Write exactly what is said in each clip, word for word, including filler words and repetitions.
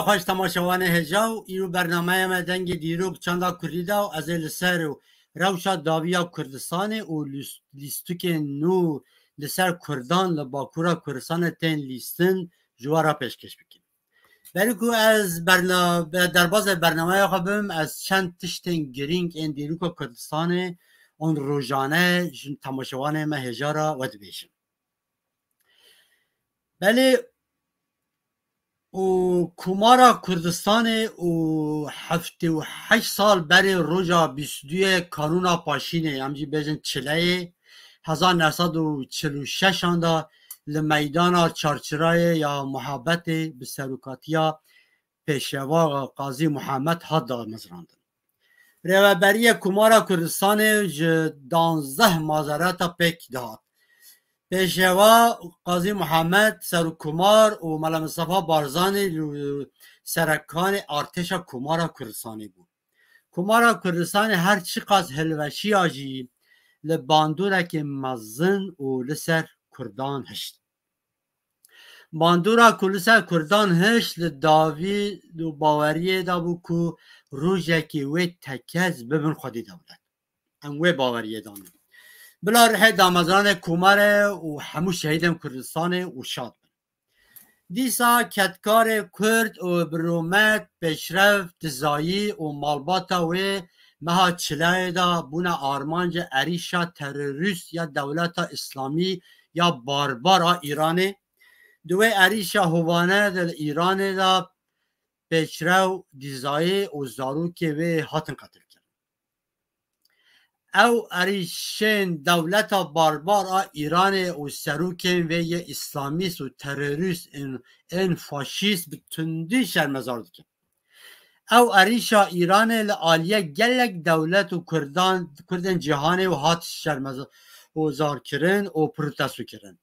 Xweş temaşevanê hêja û îro bernameya me Dengê Dîrok Çanda Kurdî de û ez ê li ser rewşa dawiya Kurdistanê û lîs-, lîstikên nû li ser Kurdan li Bakûra Kurdistanê tên lîstin ji we re pêşkêş bikim. Berî ku ez berna-, be-, derbazê bernameya xwe bim, ez çend tiştên girîng ên dîroka Kurdistanê û rojane ji temaşevanê me hêja re we dibêjim. Belê û Komara Kurdistanê û heftê û heşt sal berê roja bîst û duyê Kanûna Paşînê, em jî bêjin çileyê, hezar neh sed û çil û şeşan de li meydana Çarçirayê ya Muhabetê bi serokatiya Pêşewa Qazî Muhammed hat damezrandin. Rêveberiyê Komara Kurdistanê ji danzdeh mazereta pêk dihat. Pêşewa Qazî Muhammed, Serokkomar û Mela Mistefa Barzanî li serekanê artêşa Komara Kurdistanê bû. Komara Kurdistanê her çiqas hilweşiya jî li bandoreke mezin û li ser Kurdan hişt. Bandora ku li ser Kurdan hişt li dawî û baweriyê de bû ku rojekê wê tekez bibin xwedî dewlet. Em wê baweriyê de ne. Bila rihê damezranê Komare û hemû şehîdên Kurdistanê û şad bin. Dîsa kedkarê Kurd û bi rûmet, pêşrev, dizayî û malbata wê meha çilayê de bûne armanca êrîşa terorîst ya dewleta Îslamî ya barbar a Îranê. Di wê êrîşa hovane de li Îranê de pêşrew, dizayî û zarokê wê hatin qetilkirin. Ew êrîşên dewleta barbar a Îranê û serokên wê yê îslamîst û terorîst ên, ên faşîst bi tundî şermezar dikin. Ew êrîşa Îranê li aliyê gelek dewlet û Kurdan, Kurdên cîhanê û hat şermezar û zarkirin û protestokirin.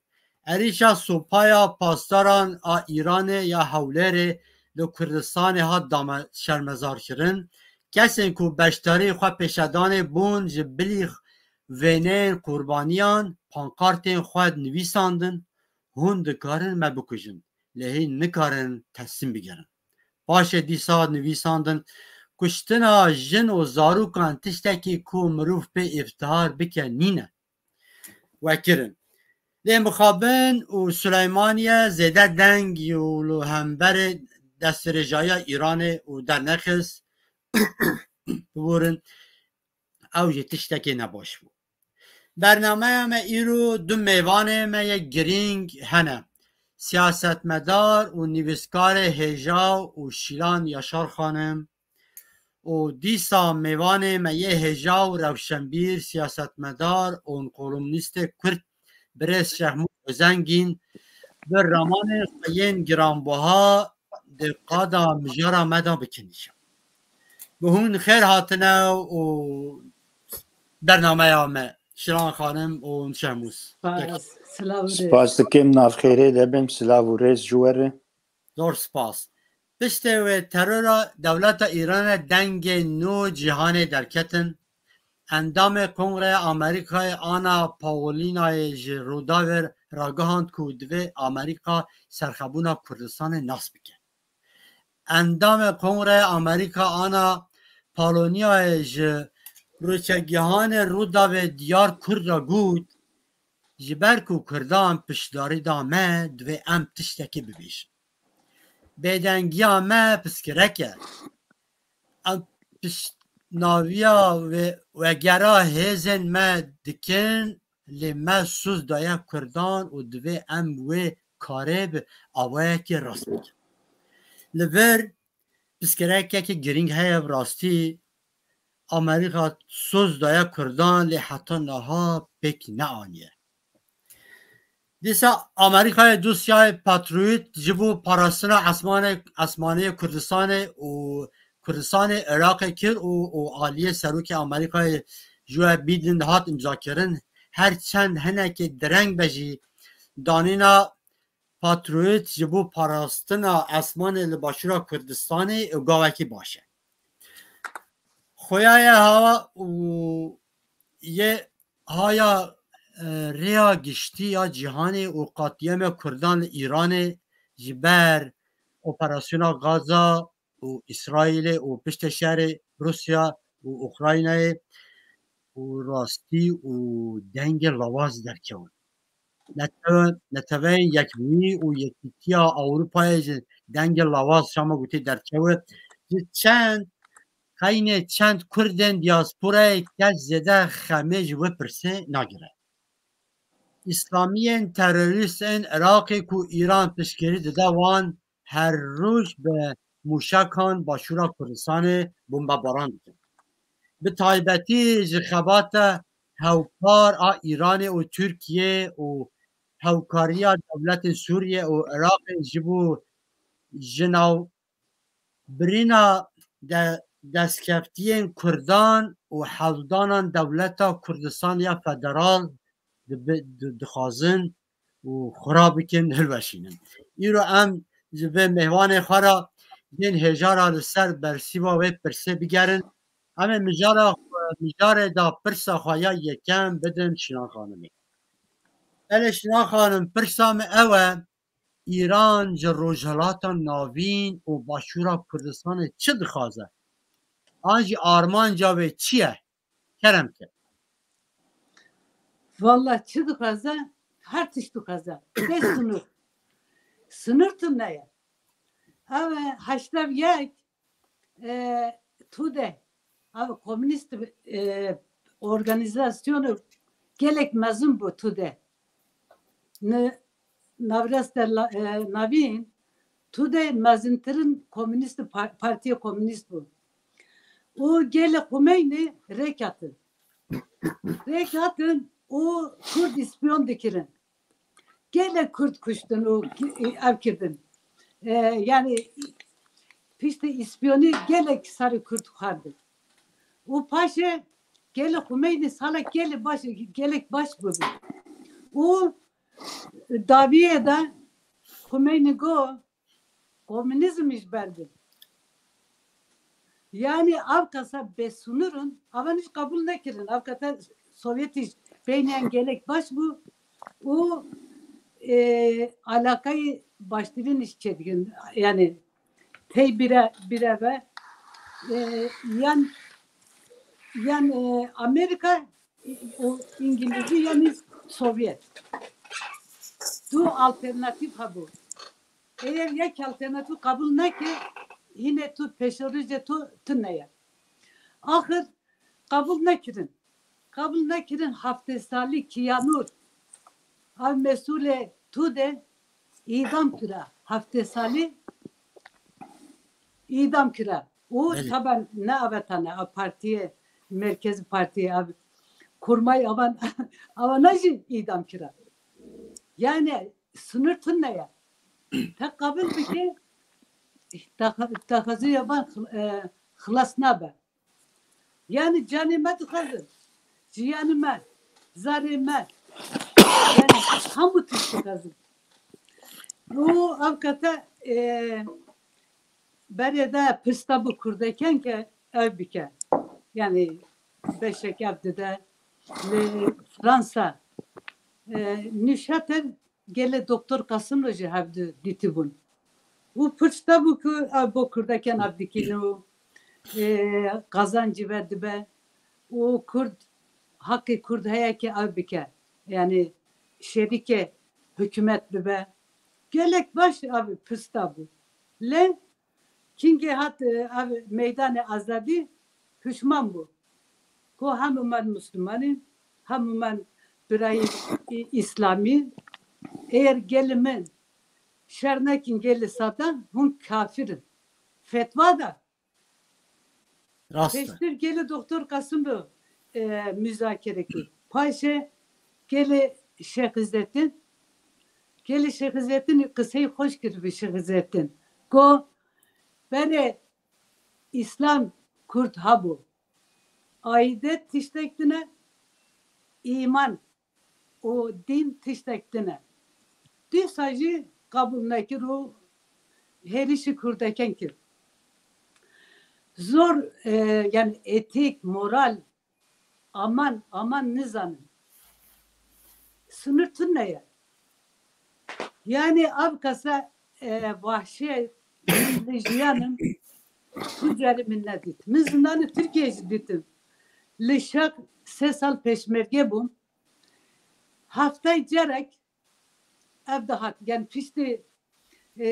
Êrîşa Supaya Pasdaran a Îranê ya Hewlêrê li Kurdistanê hat dame şermezarkirin. Kesên ku beşdarî xwe pêşedanê bûn ji bilî wêneyên qurbaniyan, pankartên xwe nivîsandin, hûn dikarin me bikujin, lê hîn nikarin teslim bigerin. Paşê dîsa nivîsandin, kuştina jin û zarokan tiştekî ku mirov pê îftihar bike nîne. Wekirin. Lê mixabin û Suleymaniye zêde deng û li hemberê destdirêjaya Îranê û dernexist. Biborin, ew jî tiştekê nebaş bû. Bernameya me îro du mêvanê me yê girîng hene. Siyasetmedar û nivîskarê hêja û şîlan Yaşar Xanim û dîsa mêvanê me yê hêja û rewşenbîr, siyasetmedar û kolumnîstê Kurd birêz Şehmûr Ozengîn bi ramanên xwe yên giranbuha di qada mijara me de bikin nîşan. Bi hûn xêr hatine û bernameya me. Şilan Xanim û Şehmûs. Spas, silav û rêz. Spas dikim, navxêrê de bim, silav û rêz ji we re. Zor spas. Piştê wê terora dewleta Îranê dengê nû cîhanê derketin. Endamê Kongreya Amerîkayê Ana Paulînayê ji Rûdawê ragihand ku divê Amerîka serxebûna Kurdistanê nas bike. Endamê Kongreya Amerîka Ana Paulînayê ji rûçegihanê Rûdawê Diyar Kurd re got, ji ber ku Kurdan piştdarî da me, divê em tiştekê bibêjin. Bêdengiya me piskirek e. Em piştnaviya wê wegera hêzên me dikin, lê me soz daye Kurdan û divê em wê karê bi awayekê rast bikin. Li vir piskirekekî girîng heye, bi rastî Amerîka soz daye Kurdan, lê heta niha pêk neaniye. Dîsa Amerîkayê dosyayê Patriot ji bo parastina esmanê, esmanê Kurdistanê û Kurdistanê Iraqê kir û, û aliyê serokê Amerîkayê Joe Biden hat îmzakirin. Her çend hinekê direng be jî, danîna Patriot ji bo parastina esmanê li Başûra Kurdistanê û gavekî baş e. Xoya ye hawa û yê haya, e, rêya giştî ya cîhanê û qetlîamê Kurdan li Îranê ji ber operasyona Gaza û Îsraîlê û piştê şerê Rûsya û Ukraynayê û rastî û dengê lawaz derkewin. Netewe-, Neteweyên Yekbûyî û Yekîtiya Ewropayê ji dengê lawaz şama gotê derkewe. Ji çend, qeynê çend Kurdên diasporayê kes zêde xemê ji wê pirsê nagire. Îslamiyên terorîst ên Iraqê ku Îran piştgirî dide wan her roj bi mûşekan Başûra Kurdistanê bombebaran dikin. Bi taybetî ji xebata hewpar a Îranê û Tirkiyê û hewkariya dewletên Sûriye û Iraqê ji bo ji nav birîna de-, destkeftiyên Kurdan û hewldanan dewleta Kurdistan ya federal dibi-, di-, dixwazin û xira bikin, hilweşînin. Îro em ji vê mêvanê xwe re bên hêjara li ser bersîva wê pirsê bigerin. Em ê mijara xwe, mijarê da pirsa xwe ya yekem bidin Şinan Xanimê. Belê Şinan Xanim, pirsa min ew e, Îran ji Rojhilata Navîn û Başûra Kurdistanê çi dixwaze? An jî armanca wê çi ye? Kerem ke. Valla çi dixwaze? Her tişt dixwaze. Bê sinir. Sinir tune ye. Ev e heştê û yek, e, TUDE, ev komünîst, e, organizasyonu gelek mezin bû TUDE. Ni-, Navrastê la-, e, Navîn, TUDE mezintirin komünîst par-, partiyê komünîst bû. Û gelê Xumeynî rêk hatin. Rêk hatin û Kurd îspiyon dikirin. Gelek Kurd kuştin û ki-, ev kirdin. E, yani piştî îspiyonî gelek serê Kurd xwardin. Û paşê gelê Xumeynî sala gelê baş, gelek baş bûbû. Û dawiyê de Xumeynî got, komünîzm ji ber bin. Yani ev kasa bêsûnir in, evan hiç qebûl nekirin. Ev kasa Sovyetî ji beyniyan gelek baş bû û, e, alakayê baştirîn ji çêdikin. Yani tey bire, bire ve, e, yan, yan, e, Amerika û Îngilîzî, yanî Sovyet. Du alternatîf hebû. Eger yek alternatîf qebûl neke, hîne tu pêşerojê tu tune ye. Axir qebûl nekirin. Qebûl nekirin, heftê salî Kiyanur, ev mesûlê TUDE îdam kira. Heftê salî îdam kira. Û Belê. Taban ne ev tane, ev partiyê, merkezî partiyê, ev kurmay avan, avana jî îdam kira. Yani sınır tune ye. Te qebûl bike, te, te xezûya van xil-, e, xilas nabe. Yani canê me dixwazin, jiyanê me, zarê me, yani hemû tişt dixwazin. Û ev kete, e, berê de pirsa bi kurdeken ke ev bike. Yani beşek ev dide li Fransa, e, Nişater gelê Doktor Qasimlo jî hevdu dîtibûn. Û pirs te bû ku ev bo kurdeken ev dikin û, e, qazancî ve dibe û kurd, haqê kurd heye ke ev bike. Yani şerîke hikûmet bibe. Gelek baş ev pirs te bû. Lê kingê hat, e, ev meydanê azadî hişman bû. Ku hemû me Musliman in, hemû me birayê Î-, Îslamî. Eger gelê min şer nekin gelê Sadam, hûn kafir in. Fetwa da. Rast e. Pêştir gelê Doktor Qasim bi, e, muzakere kir. Paşê gelê Şêx Îzzettin, gelê Şêx Îzzettin qisey xweş kir bi Şêx Îzzettin. Go, berê Îslam Kurd hebû. Aîdet tiştek din e, îman û dîn tiştek din e. Dîsa jî qebûl nekir û hêrişî kurdeken kir. Zor, e, yani etîk, moral, aman, aman nizanin. Sinir tune ye. Yani ev kese, e, vahşiyê Min li jiyanim tu carî min nedît. Min zindanê Tirkiyeyê jî dîtim. Li şex sê sal pêşmerge bûm. Heftayê carek ev dihat. Yani piştî e,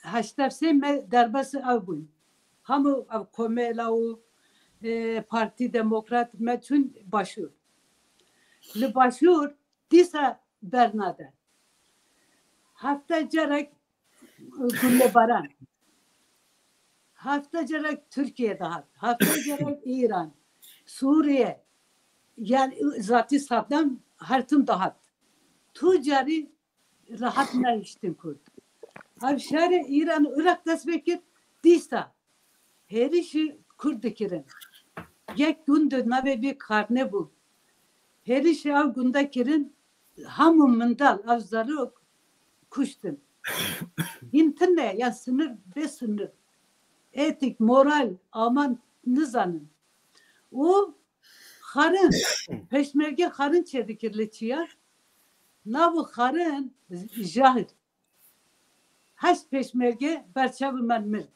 heştê sê me derbasî ew bûn. Hemû ev komela û e, Partî Demokrat me çûn başûr. Li başûr dîsa bernade. Hefte carek gullebaran. Hefte carek Tirkiye dihat. Hefte carek Îran. Sûriye. Yani zatî Saddam her tim dihat. Tu carî rehet nehiştin Kurd. Ev şerê Îran û Iraq dest pê kir, dîsa hêrişî Kurd dikirin. Yek gund di navê vê karnê bû. Hêrişî ev gunda kirin, hemû mindal, ev zarok kuştin. Hîn tune ya sinir bê sinir. Etik, moral, aman nizanin. Û xarin, pêşmerge xarin çêdikir li çiya. Navê xarin jahir. Heşt pêşmerge ber çavê me mirin.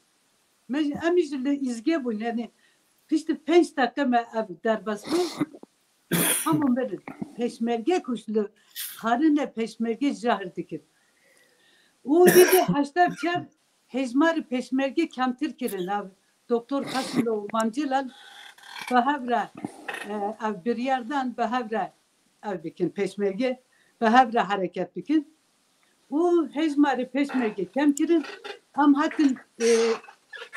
Me jî, em jî li îzgê bûn, yani piştî pênc deqe me ev derbas bû. Hemû mirin. Pêşmerge kuşt li xarine pêşmerge jahir dikir. Û vî de heştê çar hejmarê pêşmerge kemtir kirin. Ev Doktor Kasımlo û Mam Celal bi hev re, e, ev biryar dan bi hev re ev bikin, pêşmerge bi hev re hereket bikin. Û hejmarê pêşmerge kem kirin, em hatin, e,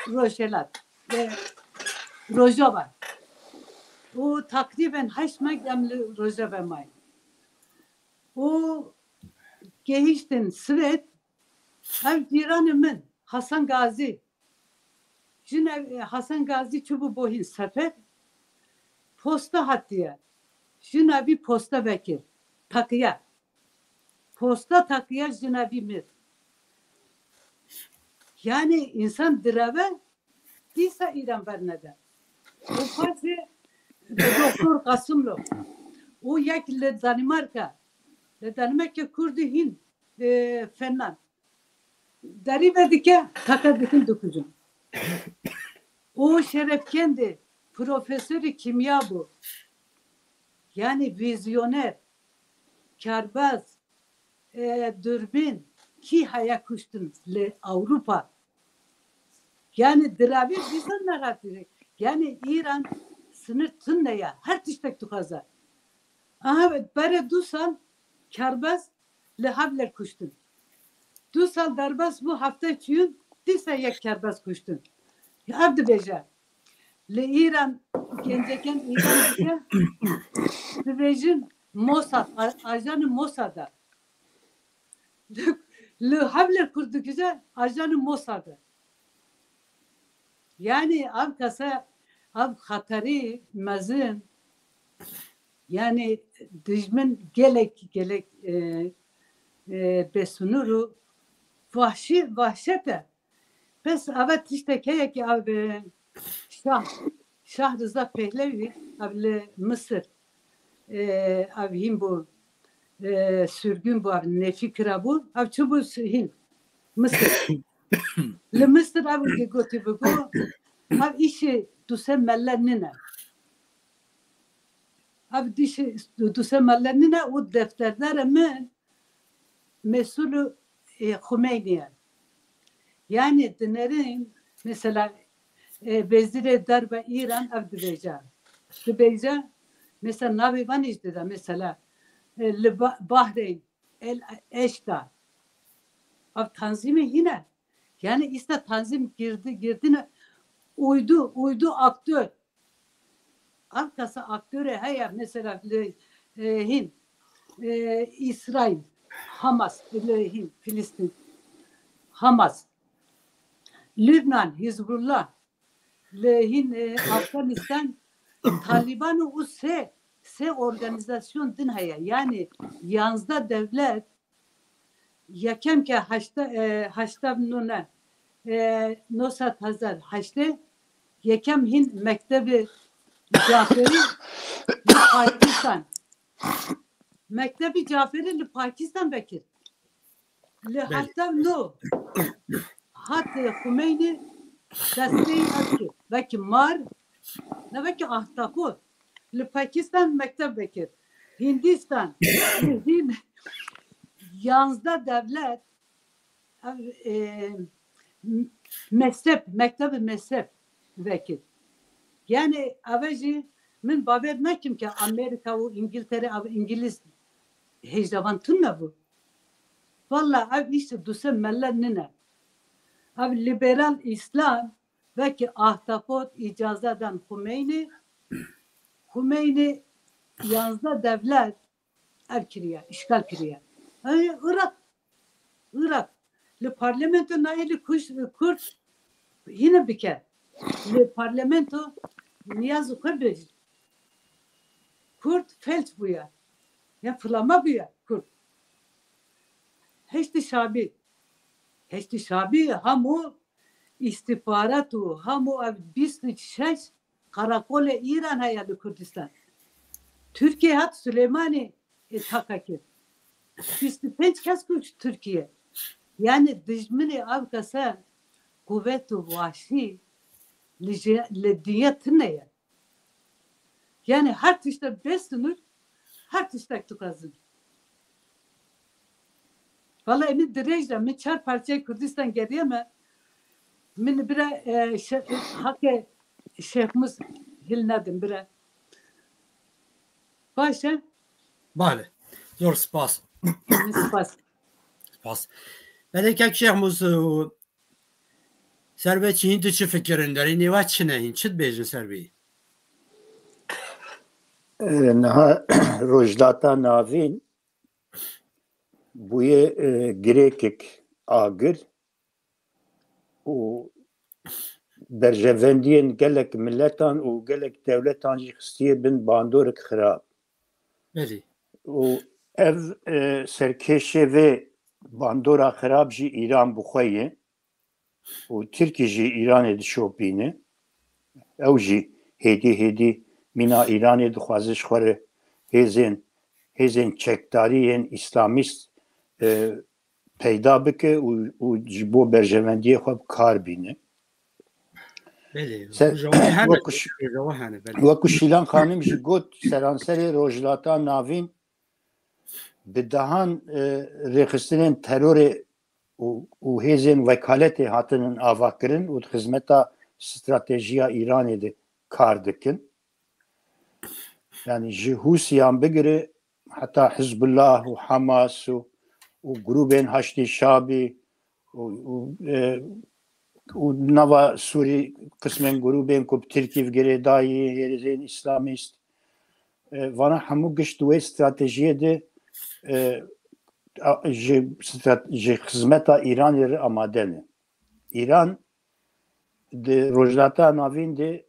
Rojhelat, e, Rojava. Û teqrîben heşt meh em li Rojava mayîn. Û gehiştin Swêd, ev cîranê min, Hasan Gazî. Jin ev, Hasan Gazî çûbû bo hîn sefer, posta hatiye. Jina vî posta vekir. Taqiya. Posta taqiya jina vî mir. Yani însan direve, dîsa Îran vernede. Û paşê Doktor Kasımlo. Û yek li Danimarka, li Danimarka Kurdî hîn, e, fenan. Derî vedike, teke dikin dikujin. Û Şerefkendê profesorê kîmya bû. Yani vizyoner, karbaz, e, durbîn, kî heye kuştin li Ewropa? Yani diravê dîsan neratî. Yani Îran sinir tune ya. Her tiştek dixwaze. Aha, bere du sal karbaz li Hevler kuştin. Du sal derbas bû, hefte çûyûn, dîsa yek karbaz kuştin. Ev dibêje, li Îran, genceken Îran dike, dibêjin Mossad, a-, ajanê Mossad e. Li Hevler Kurd dikuje ajanê Mossad e. Yani ev kese, ev xeterî mezin, yani dijmin gelek, gelek, e, e, bêsinûr û vahşî, vahşet e. Bes eve tiştek heye ki ev, e, Şah, Şah Riza Pehlevî, ev li Misir, e, ev hîn bû, e, sürgün bû, ev nefî kira bû, ev çi bû s-, hîn Misir. Li Misir ev wekî gotî bigo, ev îşê duse melle nîne. Ev dîşê duse melle nîne û defterdere min mesûlû, e, Xumeynî ye. Yani dinerin mesela, e, Wezîrê Derve Îran ev dibêje. Dibêje, mesela navê van jî dide, mesela, e, li Ba-, Bahreyn, El Eşta. Ev tanzîmê hîne. Yani îsta tanzîm girdi, girdine uydu, uydu aktör. Ev kasa aktörê heye, mesela li, e, hîn, e, Îsraîl, Hamas, li hîn Filistîn, Hamas, Lübnan, Hizbullah, li hîn, e, Afganistan, Taliban û sê, sê organizasyon din heye. Yani yanzdeh dewlet, yekem ke heşta, e, heşta nû ne, e, nû sed hezar heştê, yekem hîn Mektebê Caferî li Pakistan. Mektebê Caferî li Pakistan vekir. Li Belê. Heta nû hat Xumeynî destê ev kir. Vekî mar, ne vekî ahtapot. Li Pakistan mekteb vekir. Hindistan, li Hîn, yanzdeh devlet, ev, e, m-, mezhep, mektebê mezhep vekir. Yani eve jî min bawer nakim ke Amerîka û Îngiltere, ev Îngiliz hêjavan tune bû. Valla ev îş duse mele nine. Ev liberal Îslam vekî ahtapot îcaze dan Xumeynî. Xumeynî yanzdeh devlet ev kiriye, îşgal kiriye. Ey, Irak, Irak. Li parlamento nayê li kuş, Kurd hîne bike. Li parlamento niyaz xwe bir. Kurd felç bûye. Ya filama bûye Kurd. Heştê Şabî. Heştê Şabî hemû îstîxbarat û hemû ev bîst û şeş qarakolê Îran heye li Kurdistan. Tirkiye hat Silêmanî, e, taka kir. Bîst û pênc kes kuşt Tirkiye. Yani dijminê ev kese quwet û başî li jê-, li dinya tune ye. Yani her tiştek bê sinûr, her tiştek dixwazin. Valla min dirêj de, min çar parçeyê Kurdistan geriye me. Min bira, e, şe-, haqê Şêxmûs hil nedim bira. Baş e? Bale. Zor spas. Min spas. Spas. Belê kek Şêxmûs, e, ser vê çi hîn tu çi fikirin derî nêwe çi ne hîn? Çi dibêjin ser vê? E, niha Rojhilata Navîn bûye, e, girêkek agir û berjevendiyên gelek miletan û gelek dewletan jî xistiye bin bandorek xirab. Belê. Û ev, e, serkêşê vê bandora xirab jî Îran bi xwe ye. Û Tirkî jî Îranê dişopîne. Ew jî hêdî hêdî mîna Îranê dixwaze ji xwe re hêzên, hêzên çekdarî yên îslamîst, e, peyda bike û, û ji bo berjevendiyê xwe bi kar bîne. Belê, Ser-, roja we hene, wekû ş-, roja we hene, belê. Wekû Şîlan Xanim jî got, seranserê Rojhilata Navîn bi dehan, e, rêxistinên terorê û, û hêzên wekaletê hatinin avakirin û di xizmeta stratejiya Îranê de kar dikin. Yani ji Hûsiyan bigire heta Hizbullah û Hamas û, û grûbên Haşdî Şabî û, û, e, û nava Sûrî qismên grûbên ku bi Tirkî ve girêdayî hêzên îslamîst. E, vana hemû gişt di wê stratejiyê de, e, a, ji strat-, ji xizmeta Îranê re amade ne. Îran di Rojhilata Navîn de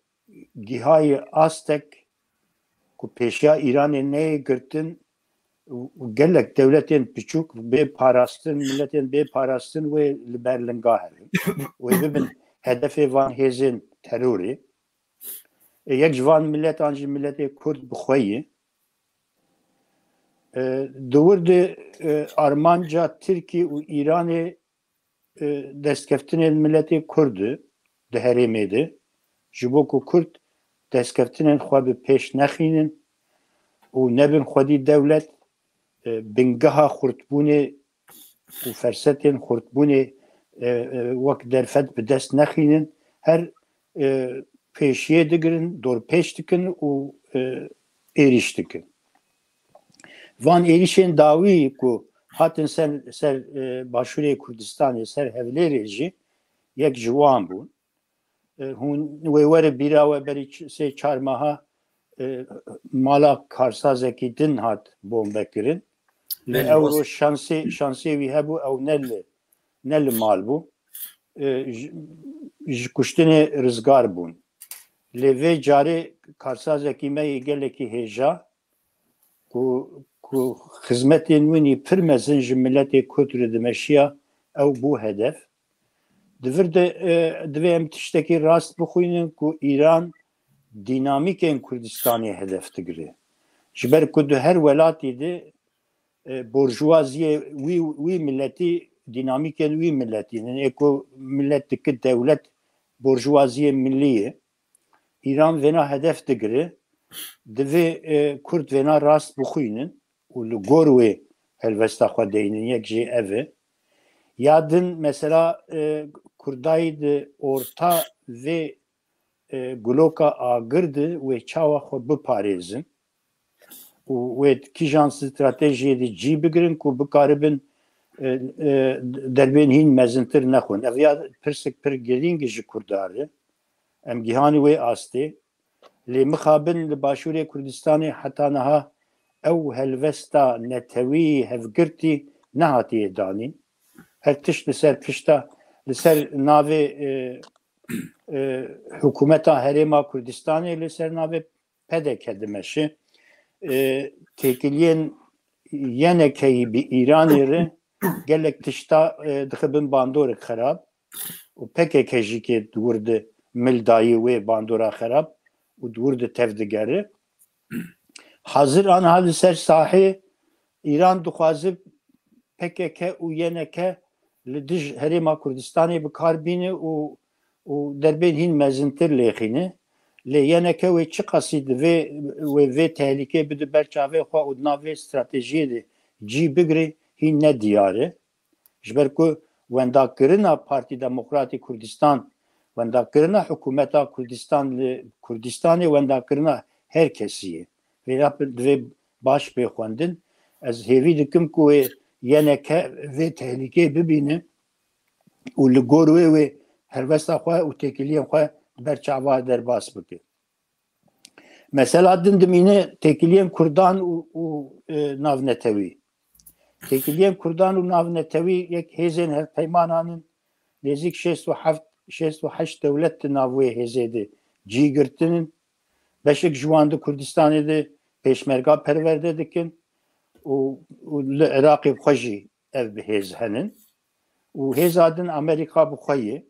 gihayê astek ku pêşiya Îranê neyê girtin û, û gelek dewletên piçûk bê parastin, miletên bê parastin wê li ber linga herin. Wê bibin hedefê van hêzên terorê. E, yek ji van miletan jî miletê Kurd bi xwe ye. E, di wir de, e, armanca Tirkî û Îranê, e, destkeftinên miletê Kurd e di herêmê de. Ji bo ku Kurd destkeftinên xwe bi pêş nexînin û nebin xwedî dewlet, e, bingeha xurtbûnê û fersetên xurtbûnê, e, e, wek derfet bi dest nexînin, her, e, pêşiyê digirin, dorpêç dikin û, e, êrîş dikin. Van êrîşên dawî ku hatin ser, ser, e, Başûrê Kurdistanê, ser Hewlêrê jî yek ji wan bûn. E, hûn wê were bîra we berî ç-, sê çar meha, e, mala karsazekî din hat bombekirin. Lê Belê, ew rast. roj şansê, şansê wî hebû, ew ne li, ne li mal bû. E, ji, ji kuştinê rizgar bûn. Lê vê carê karsazekî me yê gelekî hêja ku, ku xizmetên wî pir mezin ji miletê Kurd re dimeşiya, ew bû hedef. Di vir de, e, divê em tiştekî rast bixwînin ku Îran dînamîkên Kurdistanê hedef digire. Ji ber ku di her welatî de, e, borjuwaziyê wî, wî miletî dînamîkên wî miletî ne. Ê ku milet dike dewlet, borjwaziyê millî ye. Îran vêna hedef digire. Divê, e, Kurd vêna rast bixwînin û li gor wê helwesta xwe deynin. Yek jê ev e. Ya din mesela, e, Kurdayî di orta vê, e, guloka agir de wê çawa xwe biparêzin û wê kîjan stratejiyê de cî bigirin ku bikaribin, e, e, derbên hîn mezintir nexwin. Ev ya pirsek pir girîng e ji Kurda re. Em gihanî wê astê. Lê mixabin li Başûrê Kurdistanê heta niha ew helwesta netewî hevgirtî nehatiye danîn. Her tişt li ser pişta, li ser navê, e, e, hikûmeta Herêma Kurdistanê, li ser navê P D K dimeşe. E, têkiliyên Y N K'yî bi Îranê re gelek tişta, e, dixe bin bandorek xerab û P K K jî kê di wir de mil dayî wê bandora xerab û di wir de tev digere. Hazir aniha li ser sahê Îran dixwaze P K K û Y N K li dij Herêma Kurdistanê bi kar bîne û, û derbên hîn mezintir lêxîne. Lê Y N K wê çiqasî divê wê vê tehlîkê bide ber çavê xwe û di nav vê stratejiyê de cî bigire, hîn ne diyar e. Ji ber ku wendakirina Partî Demokratî Kurdistan, wendakirina hikûmeta Kurdistan li Kurdistanê wendakirina her kesî ye. Vêra divê baş bê xwendin. Ez hêvî dikim ku wê Y N K vê tehlîkê bibîne û li gor wê wê helwesta xwe û têkiliyên xwe di ber çava derbas bike. Mesela din dimîne têkiliyên Kurdan û, û, e, navnetewî. Têkiliyên Kurdan û navnetewî yek hêzên hevpeymanan in. Nêzîk şêst û heft, şêst û heşt dewlet di nav wê hêzê de cî girtin in. Beşek ji wan di Kurdistanê de pêşmerga perwerde dikin û, û li Iraqê bi xwe jî ev bi hêz henin. Û hêza din Amerîka bi xwe ye.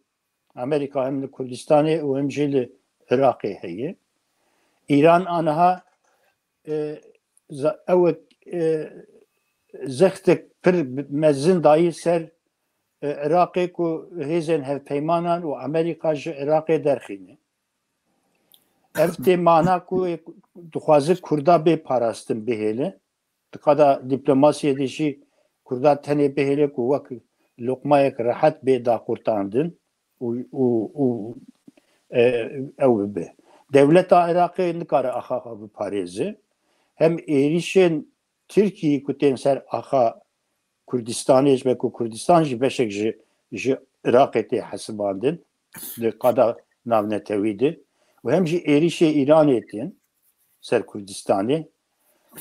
Amerîka hem li Kurdistanê û hem jî li Iraqê heye. Îran aniha, e, za-, ewek, e, zextek pir mezin dayî ser, e, Iraqê ku hêzên hevpeymanan û Amerîka ji Iraqê derxîne. Ev tê mana ku dixwaze Kurda bê parastin bihêle. Di qada dîplomasiyê de jî Kurda tenê bihêle ku wek loqmayek rehet bê daqurtandin û, û, û, e, ew bibe. Dewleta Iraqê nikare axa xwe biparêze. Hem êrîşên Tirkiyê ku tên ser axa Kurdistanê, ji ber ku Kurdistan jî beşek ji, ji Iraqê tê hesibandin di qada navnetewî de û hem jî êrîşê Îranê tên ser Kurdistanê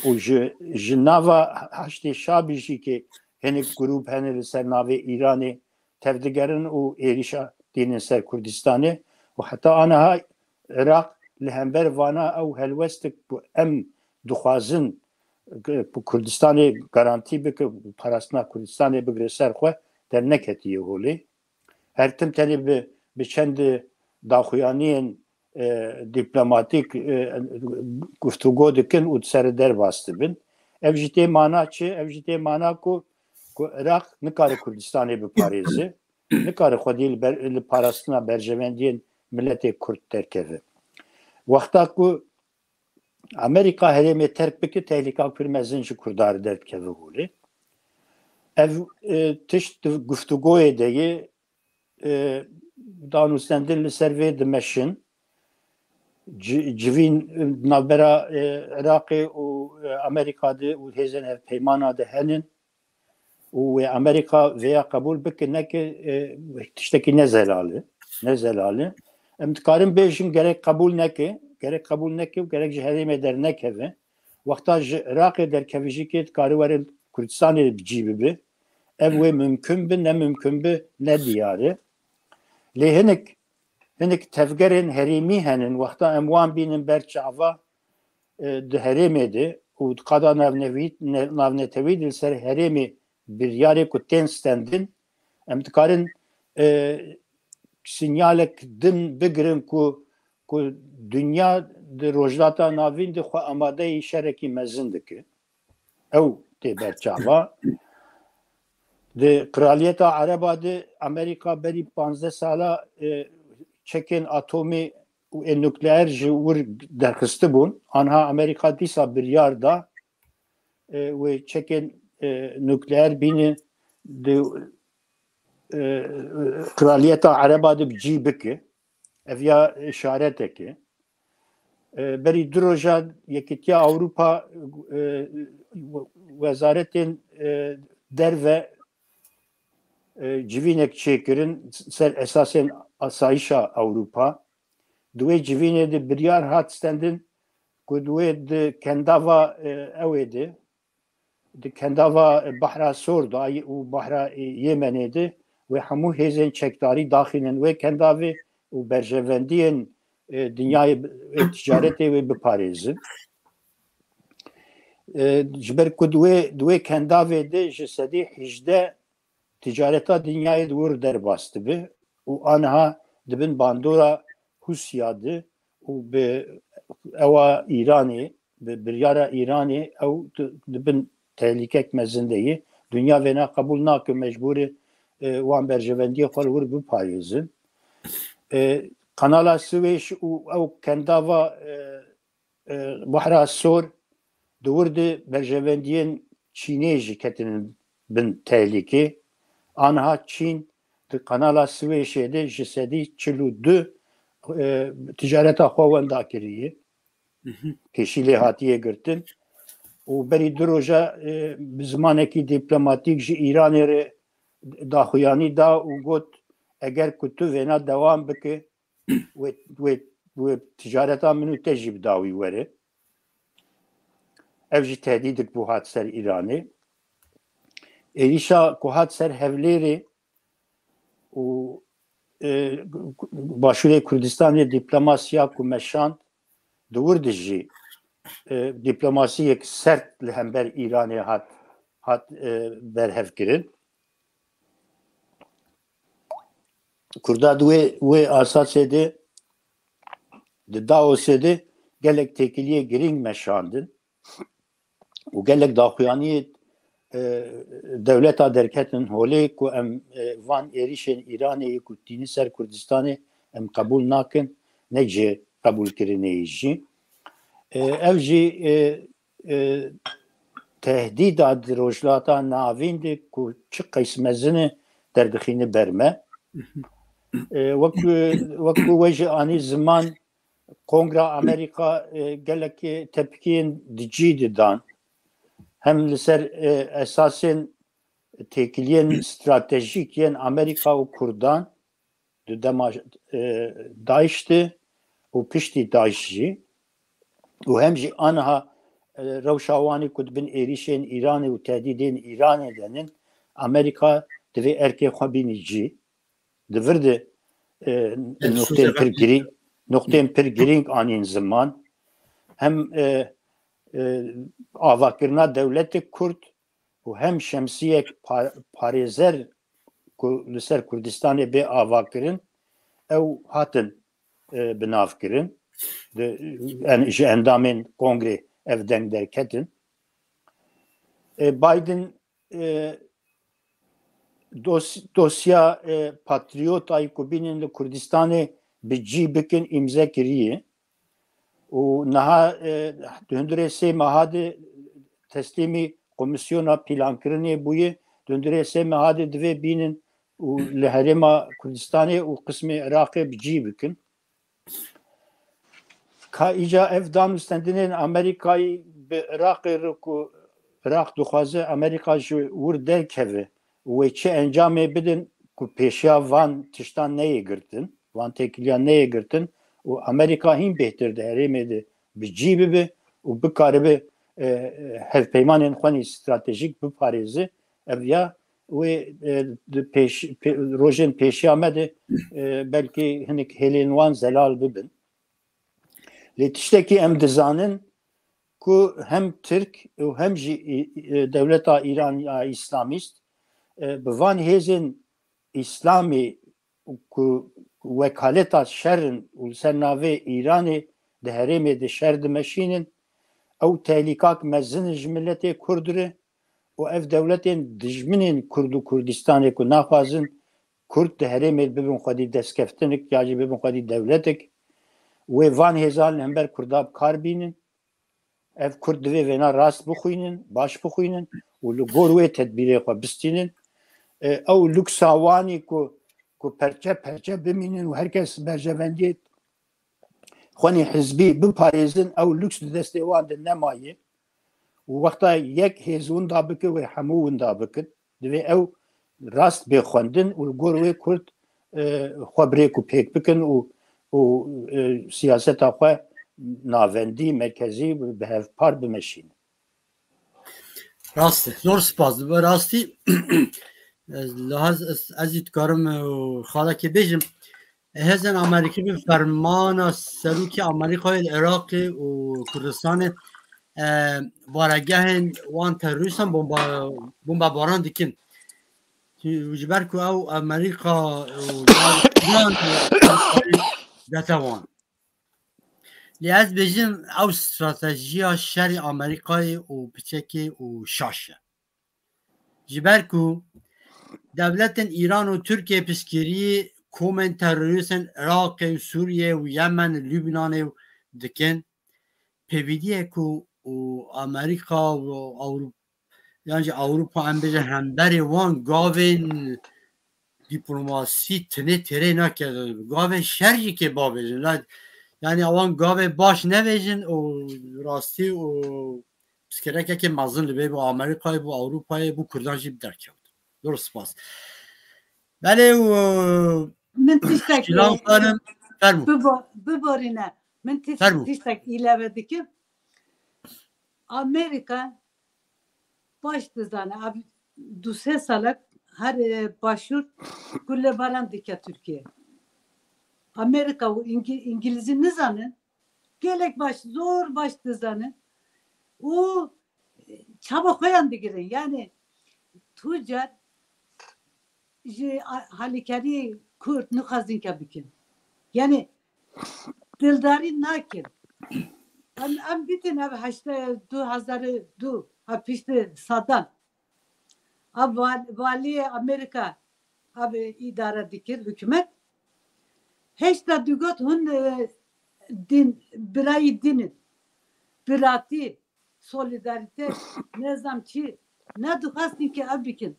û ji, ji nava Heşdê Şabî jî kê hinek grûp hene li ser navê Îranê tevdigerin û êrîşa tînin ser Kurdistanê û heta aniha Iraq li hember vana ew helwestik ku em dixwazin ku Kurdistanê garantî bike, parastina Kurdistanê bigire ser xwe, derneketiye holê. Her tim tenê bi, bi çend daxuyaniyên, e, dîplomatîk, e, guftûgo dikin û di ser derbas dibin. Ev jî tê mana çi? Ev jî tê mana ku, ku Iraq nikare Kurdistanê biparêze, nikare xwedî li ber, li parastina berjewendiyên miletê Kurd derkeve. Wexta ku Amerîka herêmê terk bike, tehlîka pir mezin ji Kurda re derdikeve holê. Ev, e, tişt di guftûgoyê de ye, e, danûstendin li ser vê dimeşin. Ci-, civîn, e, navbera, e, Iraqê û, e, Amerîka de û hêzên hevpeymana de henin. Û wê Amerîka vêya qebûl bike neke, e, tiştekî ne zelal e. Ne zelal e. Em dikarin bêjin gerek qebûl neke, gerek qebûl neke û gerek ji herêmê dernekeve. Wexta ji Iraqê derkeve jî kê dikare were Kurdistanê bi cî bibe. Ev wê mimkun bi, ne mimkun bi, ne diyar e. Lê hinek, hinek tevgerên herêmî henin, wexta em wan bînin ber çava, e, di herêmê de û di qada navnevî-, ne-, navnetewî de li ser herêmê biryarê ku tên stendin, em dikarin, e, sinyalek din bigirin ku, ku dinya di Rojhilata Navîn de xwe amadeyî şerekî mezin dike. Ew tê ber çava. Di Kraliyeta Ereba de Amerîka berî panzdeh sala, e, çekên atomî û ê nukleer ji wir derxistibûn. Anha Amerîka dîsa biryar da, e, wê çekên, e, nukleer bîne di, e, Kraliyeta Ereba de bi cî bike. Ev ya işareteke. E, berî du roja Yekîtiya Ewropa, e, wezaretên, e, derve, e, civînek çêkirin ser esasên asayişa Ewropa. Di wê civînê de biryar hat stendin ku di wê di kendava, e, ew ê de, di kendava Behra Sor de û Behra Yemenê de wê hemû hêzên çekdarî daxînin wê kendavê û berjevendiyên, e, dinyayê, e, ticaretê wê biparêzin. E, ji ber ku di wê, di wê kendavê de ji sedî hejdeh ticareta dinyayê di wir derbas dibe û aniha dibin bandora Hûsiya de û bi ewa Îranê, bi biryara Îranê ew di-, dibin tehlîkek mezin de ye. Dinya vêna qebûl nake, mecbûr e, e, wan berjevendiyê xwe li wir biparêzin. E, Kanala Swêş û ew kendava, e, e, Behra Sor di wir de berjevendiyên Çînê jî ketinin bin tehlîkê. Aniha Çîn di Kanala Swêşê de ji sedî çil û du, e, ticareta xwe wenda kiriye. Pêşî lê hatiye girtin. Û berî du roja, e, bi zimanekî dîplomatîk ji Îranê re daxuyanî da û got, eger ku tu vêna dewam bike, wê, wê, wê ticareta min û te jî bi dawî were. Ev jî tehdîdik bû hat ser Îranê. Êrîşa ku hat ser Hevlêrê û, e, Başûrê Kurdistanê, dîplomasiya ku meşand di wir de jî, e, dîplomasiyek sert li hember Îranê hat, hat, e, berhevkirin. Kurda di wê, wê asasê de, di Daosê de gelek têkiliyê girîng meşandin û gelek daxuyaniyê, e, dewleta derketin holê ku em, e, van êrîşên Îranê yê ku tîni ser Kurdistanê em qebûl nakin, ne cihê qebûlkirinê yî jî. E, ev jî, e, e, tehdîda di Rojhilata Navîn de ku çi qeys mezin e derdixîne ber me. E, wek, wek ku we jî anî ziman, Kongra Amerîka, e, gelek tepkiyên di cî de dan. Hem li ser, e, esasên têkiliyên stratejîk yên Amerîka û Kurdan di dema, e, DAIŞ de û piştî DAIŞ jî û hem jî aniha, e, rewşa wanî ku di bin êrîşên Îranê û tehdîdên Îranê de nin, Amerîka divê erkê xwe bînî cî. Di vir de, e, nuqtên pir girîng, nuqtên pir girîng anîn ziman. Hem, e, e, avakirina dewletek Kurd û hem şemsiyek pa-, parêzer ku li ser Kurdistanê bê avakirin, ew hatin, e, binavkirin. Di, en-, ji endamên kongrê ev deng derketin. E, Biden, e, dos-, dosya, e, patriyotayî ku bînin li Kurdistanê bi cî bikin, îmze kiriye. Û niha, e, di hundirê sê meha de teslîmî Komîsyona Plankirinê bûye. Di hundirê sê meha de divê bînin û li Herêma Kurdistanê û qismê Iraqê bi cî bikin. Ka îca ev danûstendinên Amerîkayî bi Iraqê re ku Iraq dixwaze Amerîka ji wir derkeve û wê çi encamê bidin ku pêşiya van tiştan neyê girtin, van têkiliyan neyê girtin û Amerîka hîn bêhtir di herêmê de bi cî bibe û bikaribe, e, e, hevpeymanên xwe nî stratejîk biparêze, ev ya wê, e, di pêş, pê-, rojên pêşiya me de, e, belkî hinek hêlên wan zelal bibin. Lê tiştekî em dizanin ku hem Tirk û hem jî, e, e, dewleta Îran ya Îslamîst, e, bi van hêzên Îslamî ku wekaleta şer in û li ser navê Îranê di herêmê de şer dimeşînin, ew tehlîkak mezin in ji miletê Kurd re û ev dewletên dijminên Kurd û Kurdistanê ku naxwazin Kurd di herêmê bibin xwedî destkeftinik ya jî bibin xwedî dewletik, wê van hêzan li hember Kurda bi kar bînin. Ev Kurd divê vêna rast bixwînin, baş bixwînin û li gor wê tedbîrê xwe bistînin. E, ew luksa wanî ku, ku perçe perçe bimînin û her kes berjevendiyê xwenî hizbî biparêzin, ew luks di destê wan de nemaye. Û wexta yek hêz winda bike, wê hemû winda bikin. Divê ew rast bê xwendin û li gor wê Kurd, e, xwe bi rêk û pêk bikin û, û, e, siyaseta xwe navendî, merkezî bi hevpar bimeşînin. Rast e. Zor spas. Bi rastî, ez, ez, ez jî dikarim, e, xalekê bêjim. Hêzên Amerîkî bi fermana serokê Amerîkayê li Iraqê û Kurdistanê, e, baregehên wan terorîstan bomba, bombebaran dikin. Ji ber ku ew Amerîka û dete wan. Lê ez bêjim ew stratejiya şerê Amerîkayê û piçekê û şaş e. Ji ber ku dewletên Îran û Tirkiye piştgiriyê komên terorîstên Iraqê û Sûriye û Yemen û Lubnanê dikin, pêvîdiyê ku û Amerîka û Ewropa, yan jî Ewropa em bêjin hemberê wan gavên dîplomasî tinê têrê nake, gavên şer jî kê bavêjin. La, yanî ewan gavê baş nevêjin û rastî û piskirekekê mezin li vê bû Amerîkayê, bû Ewropayê, bû Kurdan jî bi derkewt. Zor spas. Belê û Min tiştek Şilan Xanim, fermû. bibo-, biborîne. Min tiş-, Fermû. Tiştek îlave dikim. Amerîka baş dizane. Ev du sê salek her, e, başûr gullebaran dike Tirkiye. Amerîka û Îngî-, Îngilîzî nizanin. Gelek baş, zor baş dizanin. Û çava xwe yan digirin. Yani tu car ji a-, halîkarî Kurd nixwazin ke bikin. Yani dildarî nakin. Em, em bitin ev heşte, du hezar û du, ha piştî Saddam. Ev val-, valiyê Amerîka ev îdare dikir, hikûmet. Heşta digot hûn, e, din, birayî din in. Biratî, solidarîte, nezam çi, nedixwestin ke ev bikin.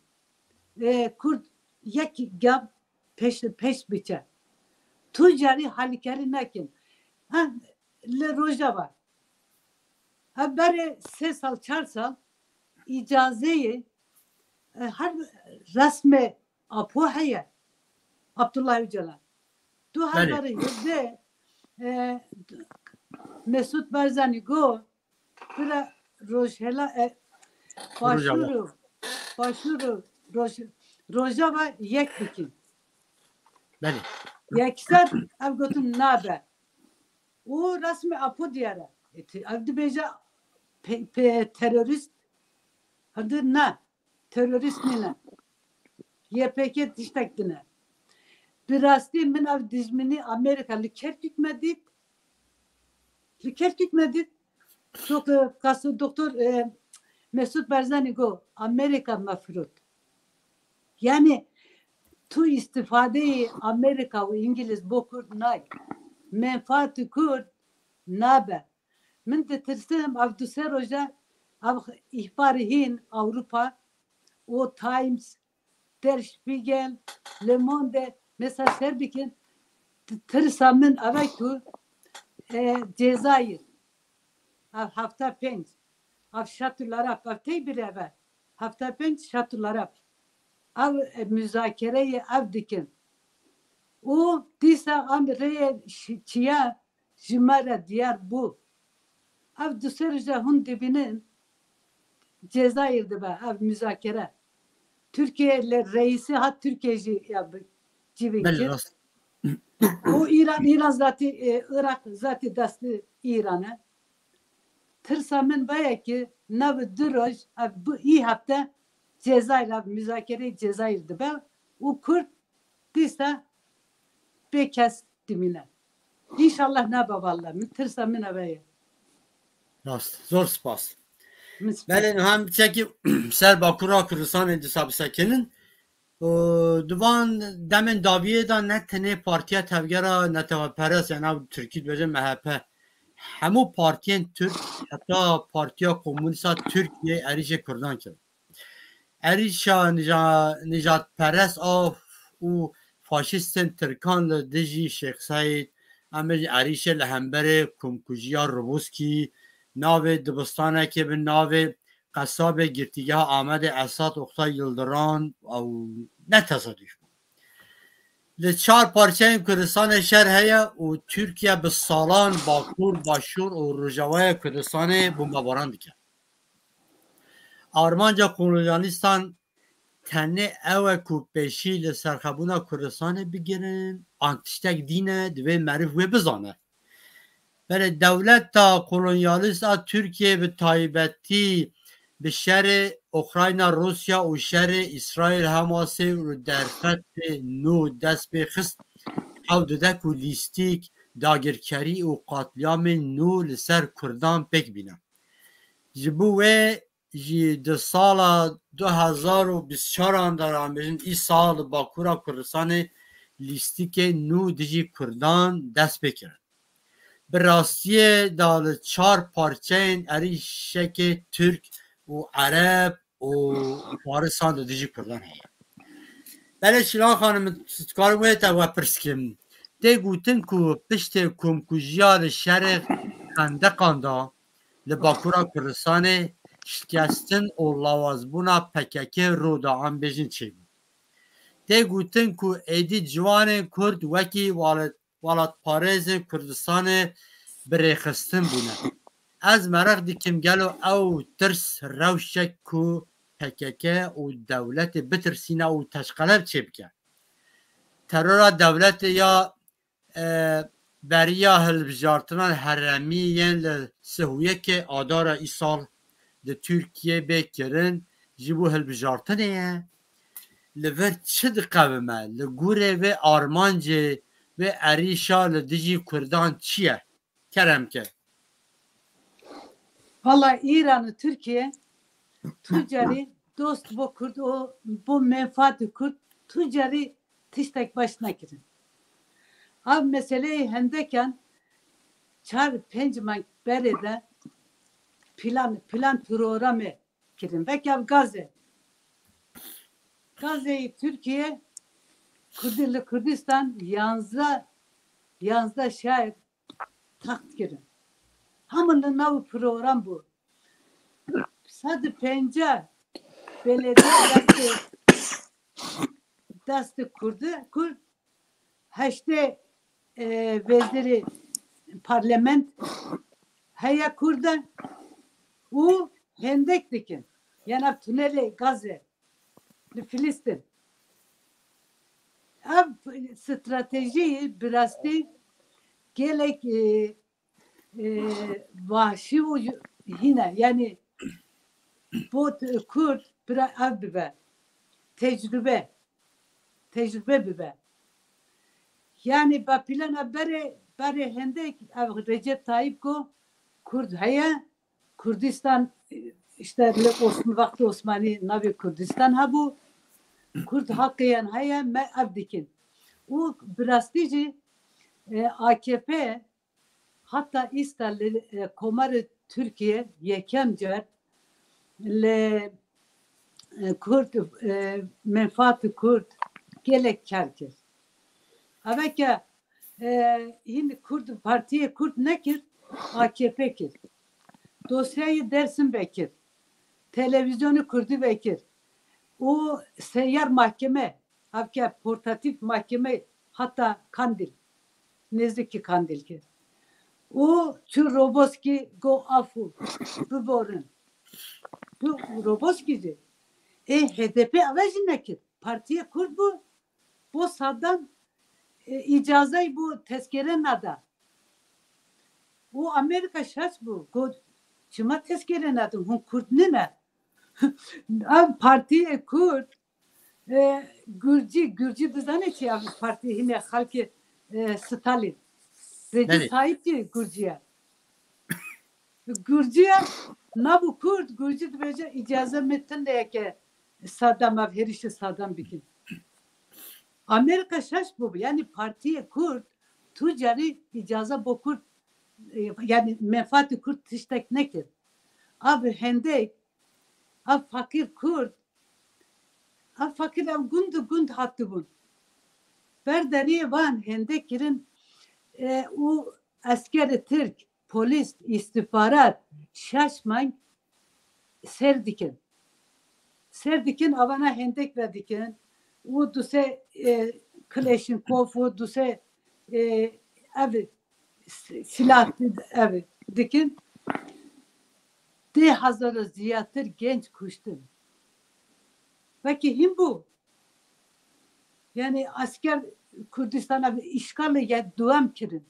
E, Kurd yek gav pêş, pêş biçe. Tu carî halîkarî nekin. Ha, li Rojava. Ha, berê sê sal, çar sal îcazeyê, e, her resmê Apo heye. Abdullah Öcalan. Du hezar û hevdeh, e, Mesut Barzanî got, bira Rojhela, e, Başûr û, Başûr û Roj-, Rojava yek bikin. Belê. Yekser ev gotin nabe. Û resmê Apo diyar e. E, te-, ev dibêje pe-, pe-, terorîst. Ev de ne. Terorîst nîne. Y P G tiştek din e. Bi rastî min ev dijminî Amerîka li Kerkûk me dît. Li Kerkûk me dît. Dok-, e, kaso doktor, e, Mesut Barzanî got, Amerîka me firot. Yani tu îstifadeyê Amerîka û Îngiliz bo Kurd nayê. Menfaatê Kurd nabe. Min ditirsim ev du sê roja ev îhbarê hîn Ewropa û Times, Der Spiegel, Le Monde mesela ser bikin. Tirsa min ev e ku, e, Cezayir ev hefta pênc ev şatû laraf ev tey bir ev e. Hefta pênc şatû laraf ev, e, muzakereyê ev dikin. Û dîsa em rêyê şi-, çiya ji me re diyar bû. Ev du sê roja hûn dibînin Cezayir dibe ev muzakere. Tirkiye li reîsî hat Tirkiye jî ya bi-, civîn Belê, kir. rast. Û Îran, Îran zatî, e, Iraq zatî destî Îran e. Tirsa min veye ki nav du roj ev bu î hefte Cezayir ev muzakereyê Cezayir dibe û Kurd dîsa bê kes dimîne. Înşallah nabe valla. Min tirsa min eve ye. Rast. Zor spas. Belê, niha em çekî ser Bakura Kurdistanê dîsa bisekinin. Û di van demên dawiyê de ne tenê Partiya Tevgera Neteweperest, yani ew Tirkî dibêje M H P, hemû partiyên Tirk, heta Partiya Komûnîst a Tirkiyê êrîşê Kurdan kir. Êrîşa nija-, nijadperest a û faşîstên Tirkan li dijî Şêx Seîd, em bêjin êrîşê li hemberê komkujiya Roboskî, navê dibistanekê bi navê qesabê girtîgeha Amedê Esat Oktay Yildiran ew ne tesaduf bû. Li çar parçeyên Kurdistanê şer heye û Tirkiye bi salan Bakur, Başûr û Rojavaya Kurdistanê bombebaran dike. Armanca kolonyalîstan tenê ew e ku pêşî li serxebûna Kurdistanê bigirin, an tiştek dî ne, divê meriv wê bizane. Belê dewleta kolonyalîst a Tirkiyê bi taybetî bi şerê Ukrayna, Rûsya û şerê Îsraîl, Hamasê û derfetê nû dest pê xist, ew dide ku lîstîk dagirkerî û qatliyamên nû li ser Kurdan pêk bîne. Ji bo wê jî di sala du hezar û bîst û çar an de, em bêjin îsal, li Bakura Kurdistanê lîstikên nû dijî Kurdan dest pê kirin. Bi rastiyê de li çar parçeyên êrîşekê Tirk û Ereb û Farisan li dijî Kurdan heye. Belê Şilan Xanim, dikarim wê te we pirs kim. Tê gotin ku piştê komkujiya li şerê Xendeqan de li Bakura Kurdistanê şikestin û lawazbûna P K K ro da, em bêjin, çêbû. Tê gotin ku êdî ciwanên Kurd wekî welat-, welatparêzên Kurdistanê bi rêxistin bûne. Ez meraq dikim gelo ew tirs rewşek ku P K K û dewletê bitirsîne û teşqeleb çêbike. Terora dewletê ya, e, beriya hilbijartinan herêmî yên li sih û yekê Adara îsal di Tirkiyê bê kirin ji bo hilbijartinê ye. Li vir çi diqewime? Li gorê vê armancê vê êrîşa li dijî Kurdan çi ye? Kerem ke. Valla Îran û Tirkiye tu carî dost bo Kurd û bo menfaatê Kurd tu carî tiştek baş nekirin. Ev meseleyê Hendekan çar pênc meng berê de plan, plan programê kirin. Veke ev gaz e. Gazê Tirkiye Kurdi-, li Kurdistan yanzdeh, yanzdeh şehir text kirin. Hemû li nav program bû. Sed û pêncî belediye destê, destê Kurdi, Kurd, heştê, e, wezîrê parlament heye Kurd e û hendek dikin. Yani ev tunelê gazê li Filistîn. Ev stratejî bi rastî gelek, e, e, vahşî û hîne, yani bo t-, Kurd bira ev bibe. Tecrube. Tecrube bibe. Yani bi plana berê, berê Hendek ev Recep Tayyip got, Kurd heye, Kurdistan, işte li Osm-, wextê Osmanî navê Kurdistan hebû. Kurd heqê yan heye, me ev dikin. Û bi rastî jî, e, A K P heta îsta li, e, Komarê Tirkiye yekem car li, e, Kurd, e, menfaatê Kurd gelek kar kir. Eveke, e, hîn Kurd, partiyê Kurd nekir, A K P kir. Dosyayê Dersim vekir. Televîzyonê Kurdî vekir. Û seyar mahkeme, evke portatîf mahkeme heta Kandil, nêzîkî Kandil kir. Û çû Roboskî got, afû, biborin. Bi Roboskî jî. Ê H D P eve jî nekir. Partiyê Kurd bû, bo Saddam, e, îcazey bo tezkere neda. Û Amerîka şaş bû, got, çima tezkere nedin, hûn Kurd nîne? Ev partiyê Kurd, e, Gurcî, Gurcî dizane çi ev partî hîne xelkê, e, Stalin. Recep Belê. Tayyip jî Gurcî ye. Gurcî ye, Nabû Kurd, Gurcî dibêje îcaze me tinde yeke Saddam, ev hêrişê Saddam bikin. Amerîka şaş bû, yanî partiyê Kurd tu carî îcaze bo Kurd, e, yanî menfaatê Kurd tiştek nekir. Ev hendek, ev fakir Kurd, ev fakir ev gund gund hatibûn. Ber deriyê van hendek kirin, e, û eskerê Tirk, polîs, îstîxbarat, şaş meng ser dikin. Ser dikin, avana hendek vedikin. Û duse, e, Klaşnîkov û duse, e, ev s-, silah ev dikin. Dê hezara ziyatir genç kuştin. Peki hîn bû. Yani asker Kurdistan ev işgalê ya duem kirin.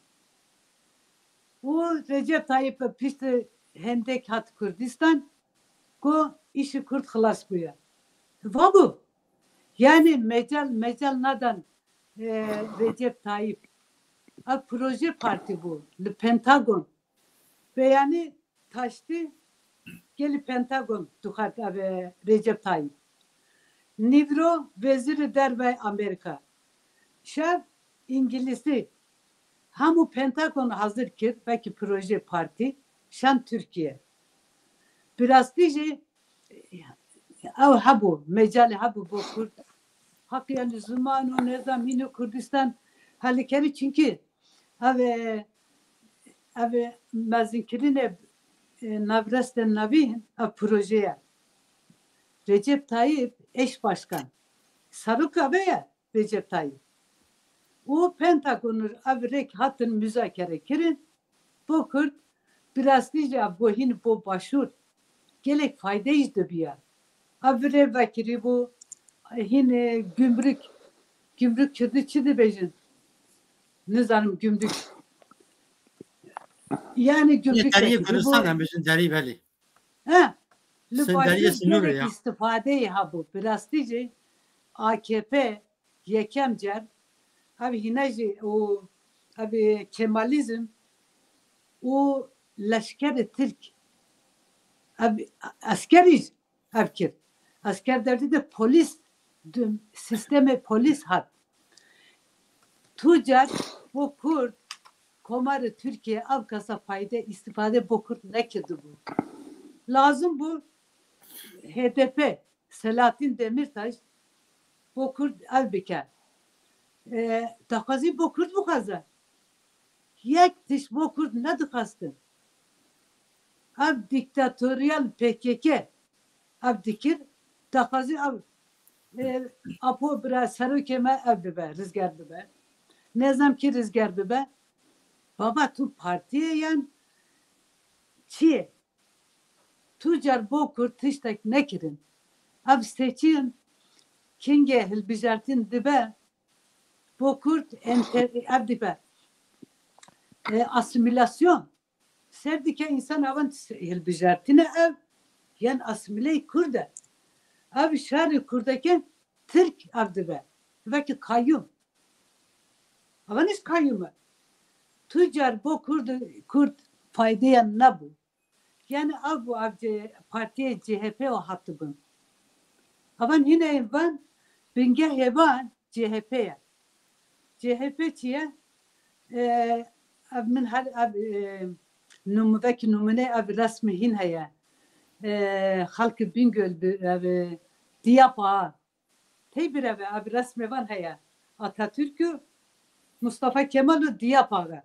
Û Recep Tayyip piştî hendek hat Kurdistan, ku îşî Kurd xilas bûye. Va bû. Yani mecal, mecal nadan, e, Recep Tayyip. Ev proje partî bû, li Pentagon. Ve yani taştî gelî Pentagon dixwest ev, e, Recep Tayyip. Nîvro Wezîrê Derve Amerîka. Şev Îngilîzî hemû Pentagon hazir kir, vekî proje partî, şan Tirkiye. Bi rastî jî ew hebû, mecalê hebû bo Kurd. Heqiya li ziman û nizam hînî Kurdistan helikerî, çunkî ev, ev mezinkirinê, e, navrestên navîn, ev projeye. Recep Tayyip eş başkan. Serok ev e. Recep Tayyip. Û Pentagonir ev rêk hatin muzakere kirin. Bo Kurd, bi rastî jî ev guhîn bo Başûr gelek fayde jî dibiya. Ev virê vekirî bû, hîn, e, gümrük, gümrük Kirdî çi dibêjin? Nizanim gümrük. Yani gümrük deriyê vekirî bû. Kurdistan em bêjin derî belê. He, li Başûr gelek îstîfadeyê hebû. Bi rastî jî A K P yekem car, ev hîne jî û ev Kemalîzm û leşkerê Tirk, ev eskerî jî ev kir. Esker devlî de polîs, dum, sîstemê polîs hat. Tu car bo Kurd, Komarê Tirkiye ev kasa fayde, îstîfade bo Kurd nekirdi bû. Lazim bû H D P, Selahattin Demirtaş bo Kurd ev bike. E, daxwazî bo Kurd bixwaze. Yek tişt bo Kurd nedixwestin. Ev dîktatoriyal P K K ev dikir, daxwazî ev, e, Apo bira serokê me ev bibe, rizger bibe. Nezam kî rizger bibe. Baba tu partiyê yan çi ye? Tu car bo Kurd tiştek nekirin. Ev seçim kingê hilbijartin dibe, bo Kurd enter-, ev dibe. E, asimilasyon. Ser dike însan evan hilbijartine ev, yan asimileyî Kurd e. Ev şerê Kurdeke Tirk ev dibe. Vekî kayyum. Evan hiç kayyum e. Tu car bo Kurd, Kurd faydeyan nebû. Yani ev bû, ev C-, partiyê C H P o hatibin. Evan hîne van bingehê van C H P ye. C H P çi ye? E, ev min her, ev, e, num-, vekî numune ev resmê hîn heye. E, xelkê Bingöl bi, ev, e, Diyapa. Tey bireve, ev resmê van heye. Atatürk û Mustafa Kemal û Diyap Axa.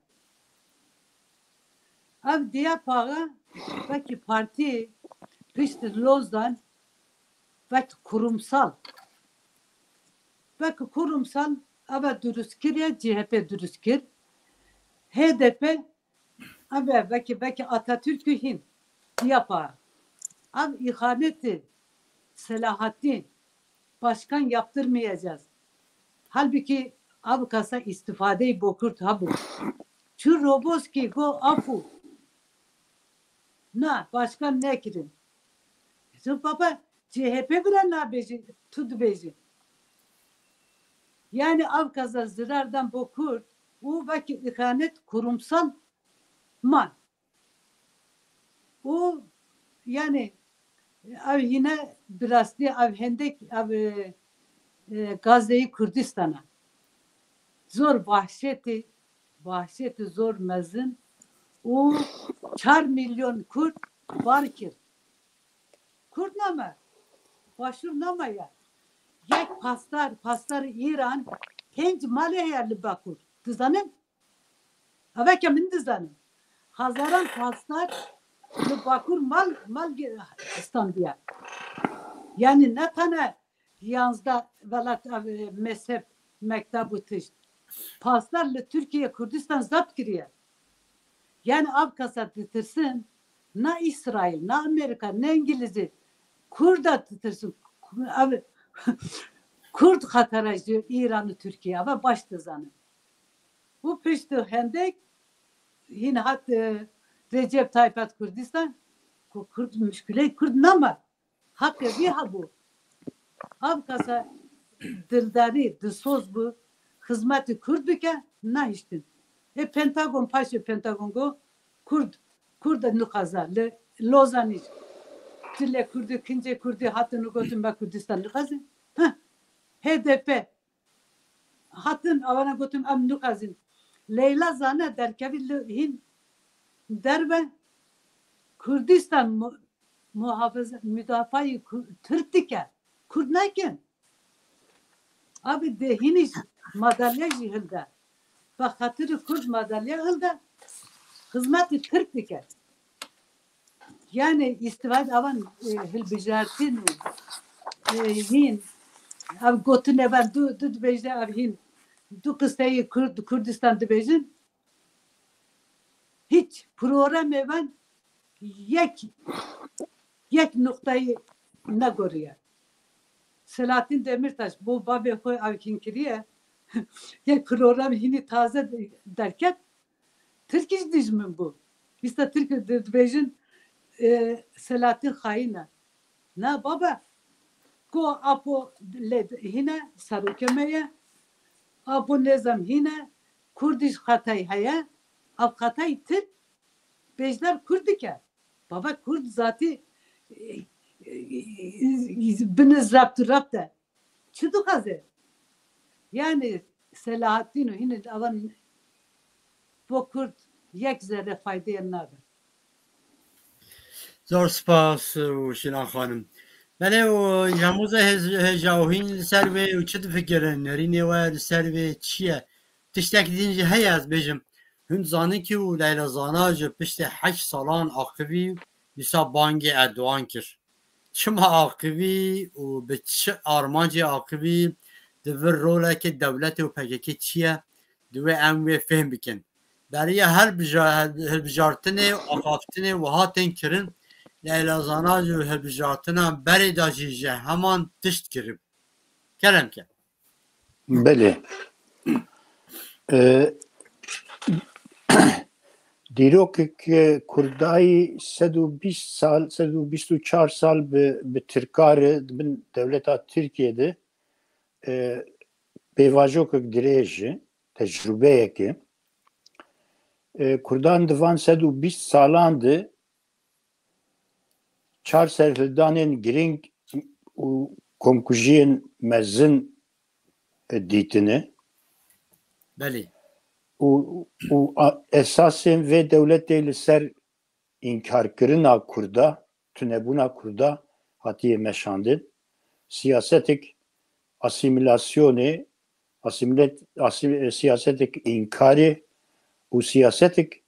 Ev Diyap Axa vekî partî piştî Lozan vekî kurumsal. Vekî kurumsal eve durust kiriye, C H P durust kir. H D P Ev e, vekî, vekî Atatürk'ü hîn, Diyapa. Ev îhaneti Selahattin, başkan yaptırmayacağız. Halbuki ev kasa îstîfadeyî bo Kurd hebû. Çû Roboskî go afu. Na, başkan nekirin. Tu baba, C H P bira nabêjî, tu dibêjî. Yani ev kasa zirar dan bo Kurd û vekî îhanet kurumsal man. Û Yani ev yine bi rastî ev hendek ev e, e, Gazze'yî Kurdistan e. Zor vahşetî, vahşetî zor mezin û çar milyon Kurd bar kir. Kurd name, Başûr name ya. Yek pastar, pastar Îran, pênc malê heye li Bakur. Dizanin? Eveke min dizanin. Hezaran pastar li Bakur mal, mal ge-, standiye. Yani ne tane yanzdeh welat ev, e, mezheb, mekteb û tişt. Pastar li Tirkiye, Kurdistan zapt kiriye. Yani av kasa ditirsin, na İsrail, na Amerika, ne İngilizî, Kurda ditirsin. Ev, Kurd xetera ji Îran û Tirkiye, ava baş dizanin. Bu pişt hendek hin hat, e, Recep Tayyip hat Kurdistan, ku Kurd muşkileyê Kurd nama. Haqê vî hebû. Av kasa dildarî, dilsoz bû, xizmetî Kurd bike, nehiştin. E, Pentagon, paşê Pentagon go, Kurd, Kurd nixwaze, li Lozanî, cilê Kurdî, kincê Kurdî hatin û gotin, me Kurdistan nixwazin. Heh, H D P, hatin, awana gotin, em nixwazin. Leyla Zana derkevî li hîn derve Kurdistan mu-, muhafaza, mudafayî Ku-, Tirk dike. Kurd nekin. Abi de hînî jî madalya jî hilde. Bi xatirî Kurd madalya hilde. Xizmetî Tirk dike. Yani îstifade avan, e, hilbijartin û, e, hîn ev gotinê ben du, du dibêje ev hîn du qisteyî Kurd, Kurdistan dibêjin. Hiç programê ben yek, yek nuqtayî negoriye. Selahattin Demirtaş bo bavê xwe ev hîn kiriye. Yek program hînî taze derket. Tirk jî dijmin bû. Îsta Tirk di-, dibêjin, e, Selahattin xayîn e. Na baba, ku Apo lê hîne serokê me ye, Apo nêzem hîne, Kurdî jî xetay heye, ev xetay Tirk bêjder Kurd dike. Baba Kurd zatî, e, e, e, bini zebt û rebt e. Çi dixwaze? Yani Selahattin û hîn avan bo Kurd yek zerre faydeyê nabe. Zor spas û Şîlan xanim. Belê û Yamûza hêj-, hêja û hîn li ser wê û çi difikirin? Nerînê we li ser wê çi ye? Tiştek din jî heye ez bêjim. Hûn zanin kî û Leyla Zana ji piştê heşt salan aqivî dîsa bangê Erdogan kir. Çima aqivî û bi çi armancê aqivî, di vir rolekê dewletê û P K K çi ye? Divê em wê fêhm bikin. Beriya her bija-, hilbijartinê û axaftinê wiha tên kirin, Leyla Zana ji hilbijartina berê de jî ji heman tişt kiribû. Kerem ke. Belê. E, dîrokek, e, Kurdayî sed û bîst sal, sed û bîst û çar sal bi, bi Tirka re di bin dewleta Tirkiye de, e, pêvajoyek dirêj e, tecrûbeyek e. E, Kurdan di van sed û bîst salan de çar serhildanên girîng û komkujiyên mezin, e, dîtine. Belê. Û, û a-, esasên vê dewletê li ser înkarkirina Kurda, tunebûna Kurda hatiye meşandin. Siyasetek asîmîlasyonê, asîmîlet-, asî-, siyasetek înkarê û siyasetek,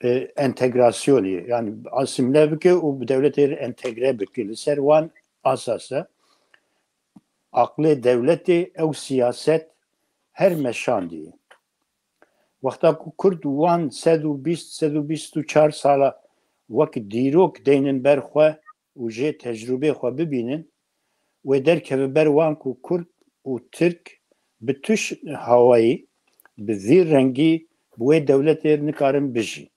e, entegrasyonê, yani asîmîle bike û bi dewletê re entegre bike. Li ser wan asas e. Aqlê dewletê ew siyaset her meşandiye. Wexta ku Kurd wan sed û bîst, sed û bîst û çar sala wek dîrok deynin ber xwe û jê tecrûbê xwe bibînin, wê derkeve ber wan ku Kurd û Tirk bi tuş hawayî, bi vî rengî bi wê dewletê nikarin bijî.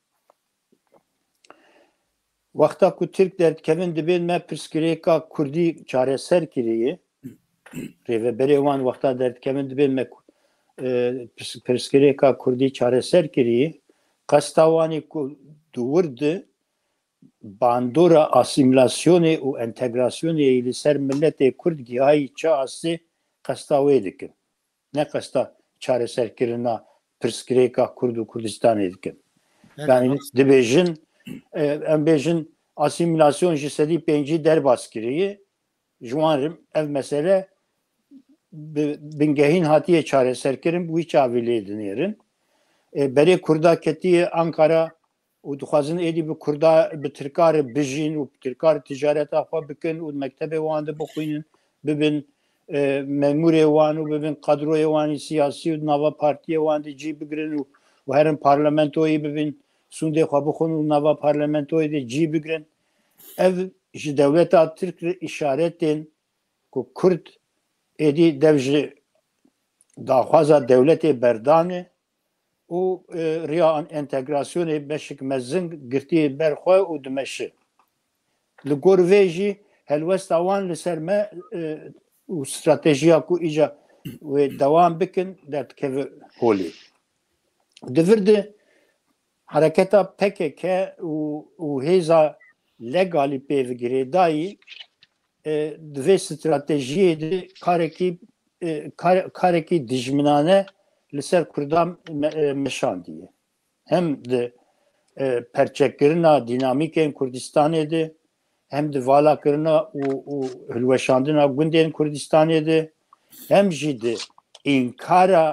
Wexta ku Tirk derdikevin dibên me pirsgirêka Kurdî çareser kiriye, rêveberê wan wexta derdikevin dibên me ku, e, pirs-, pirsgirêka Kurdî çareser kiriye, qesta wan ê ku di wir de bandora asîmîlasyonê û entegrasyonê li ser miletê Kurd gihayî çi astê, qesta wê dikin. Ne qesta çareserkirina pirsgirêka Kurd û Kurdistanê dikin. Evet, yanî rast. Dibêjin, e, em bêjin asîmîlasyon ji sedî pêncî derbas kiriye. Ji wan re ev mesele bi bingehîn hatiye çareserkirin, bi wî çavî lê dinêrin. E, berê Kurda ketiye Ankara û dixwazin êdî bi Kurda, bi Tirka re bijîn û bi Tirka re ticareta xwe bikin û mektebê wan de bixwînin, bibin, e, memûrê wan û bibin kadroyê wan ê siyasî û di nava partiyê wan de cî bigirin û, û herin parlamentoyê bibin, sûndê xwe bixwin û nava parlamentoyê de cî bigirin. Ev ji dewleta Tirk re îşaretên ku Kurd êdî dev ji daxwaza dewletê berdane û, e, riya an-, entegrasyonê beşek mezin girtiye ber xwe û dimeşe. Li gor vê jî helwesta wan li ser me, e, û stratejiya ku îca wê dewam bikin derdikeve holê. Di vir de hereketa P K K û, û hêza legalî pê ve girêdayî, e, di vê stratejiyê de karekî, e, kar-, karekî dijminane li ser Kurdan me-, e, meşandiye. Hem di, e, perçekirina dînamîkên Kurdistanê de, hem di valakirina û, û hilweşandina gundên Kurdistanê de, hem jî di înkara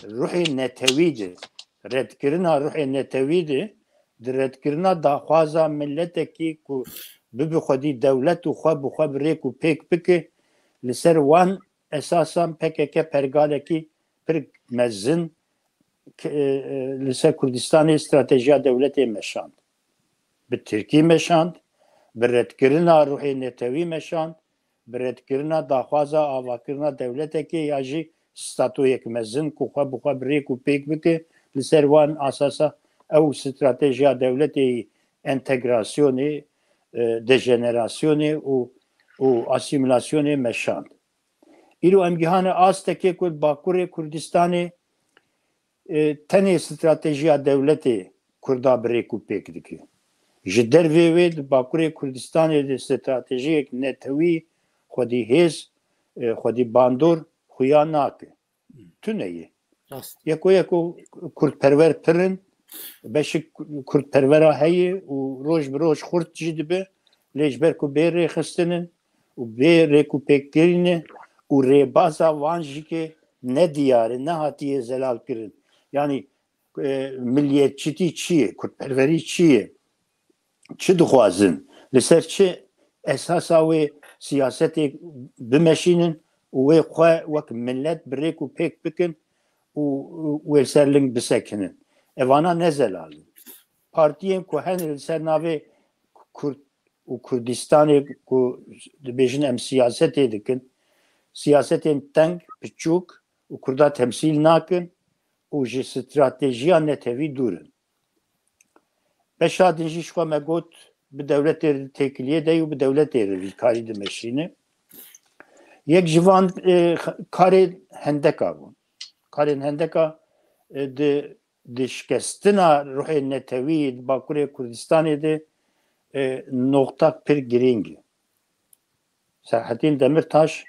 ruhê netewî de, redkirina ruhê netewî de, di redkirina daxwaza miletekî ku bibe xwedî dewlet û xwe bi xwe bi rêk û pêk bike, li ser wan esasan P K K pergalekî pir mezin k-, e, e, li ser Kurdistanê stratejiya dewletê meşand. Bi tirkî meşand, bi redkirina ruhê netewî meşand, bi redkirina daxwaza avakirina dewletekê ya jî statoyek mezin ku xwe bi xwe bi rêk û pêk bike, li ser wan asasa ew stratejiya dewletê entegrasyonê, e, dejenerasyonê û, û asîmîlasyonê meşand. Îro em gihane astekê ku li Bakurê Kurdistanê, e, tenê stratejiya dewletê Kurda bi rêk û pêk dike. Ji dervê wê di Bakurê Kurdistanê de stratejiyek netewî xwedî hêz, e, xwedî bandor xuya nake. Tune ye. Rast. Yeko yeko kurdperwer pir in, beşik kurdperwera heye û roj bi roj xurt jî dibe, lê ji ber ku bê rêxistin in û bê rêk û pêkkirin e û rêbaza wan jî ke ne diyar e, nehatiye zelal kirin. Yanî, e, miliyetçîtî çi ye, kurdperwerî çi ye? Çi dixwazin? Li ser çi esasa wê siyasetê bimeşînin û wê xwe wek milet bi rêk û pêk bikin û, û wê li ser ling bisekinin? Evana ne zelal in. Partiyên ku hene li ser navê Kurd û Kurdistanê ku dibêjin em siyasetê dikin, siyasetên teng, piçûk û Kurda temsîl nakin û ji stratejiya netewî dûr in. Beşa din jî ji xwe me got, bi dewletê re têkiliyê de û bi dewletê re vî karî dimeşîne. Yek ji van, e, karê hendeka bû. Karên hendeka, e, di, di şikestina ruhê netewî di Bakurê Kurdistanê de, e, noqtak pir girîng e. Serhetîn Demirtaş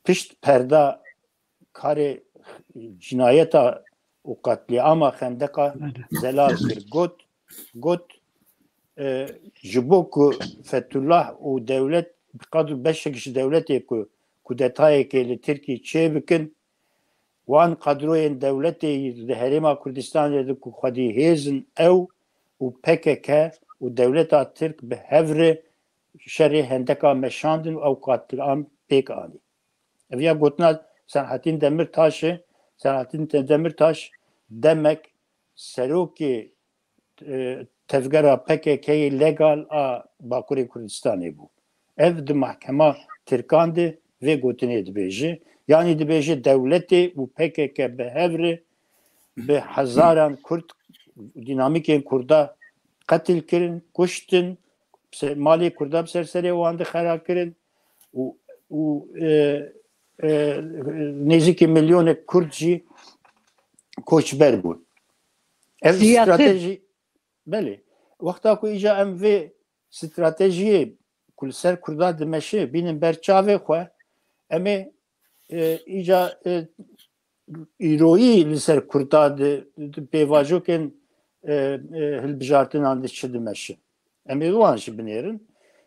pişt perda karê cinayeta û qetlîama xendeka zelal kir. Got, got, e, ji bo ku Fethullah û dewlet bi qadr beşek ji dewletê ku kudetayekê li Tirkî çêbikin, wan kadroyên dewletê li Herêma Kurdistanê de ku xwedî hêz in ew û P K K û dewleta Tirk bi hev re şerê hendeka meşandin û ew qatilan pêk anî. Ev ya gotina Selahattin Demirtaş e. Selahattin Te-, Demirtaş demek serokê, e, tevgera P K K yê legal a Bakurê Kurdistanê bû. Ev di mahkema Tirkan de vê gotinê dibêje. Yanî dibêje dewletê û P K K bi hev re bi hezaran Kurd, dînamîkên Kurda qetil kirin, kuştin, se-, malê Kurda bi ser serê wan de xera kirin û, û, e, e, nêzîkî milyonek Kurd jî koçber bûn. Ev Ziyatî- stratejî, belê. wexta ku îca em vê stratejiyê ku li ser Kurda dimeşe bînin ber çavê xwe, em ê, e, îca, e, îroyî li ser Kurda di, di pêvajoyên, e, e, hilbijartinan de çi dimeşin. Em ê wan jî binêrin.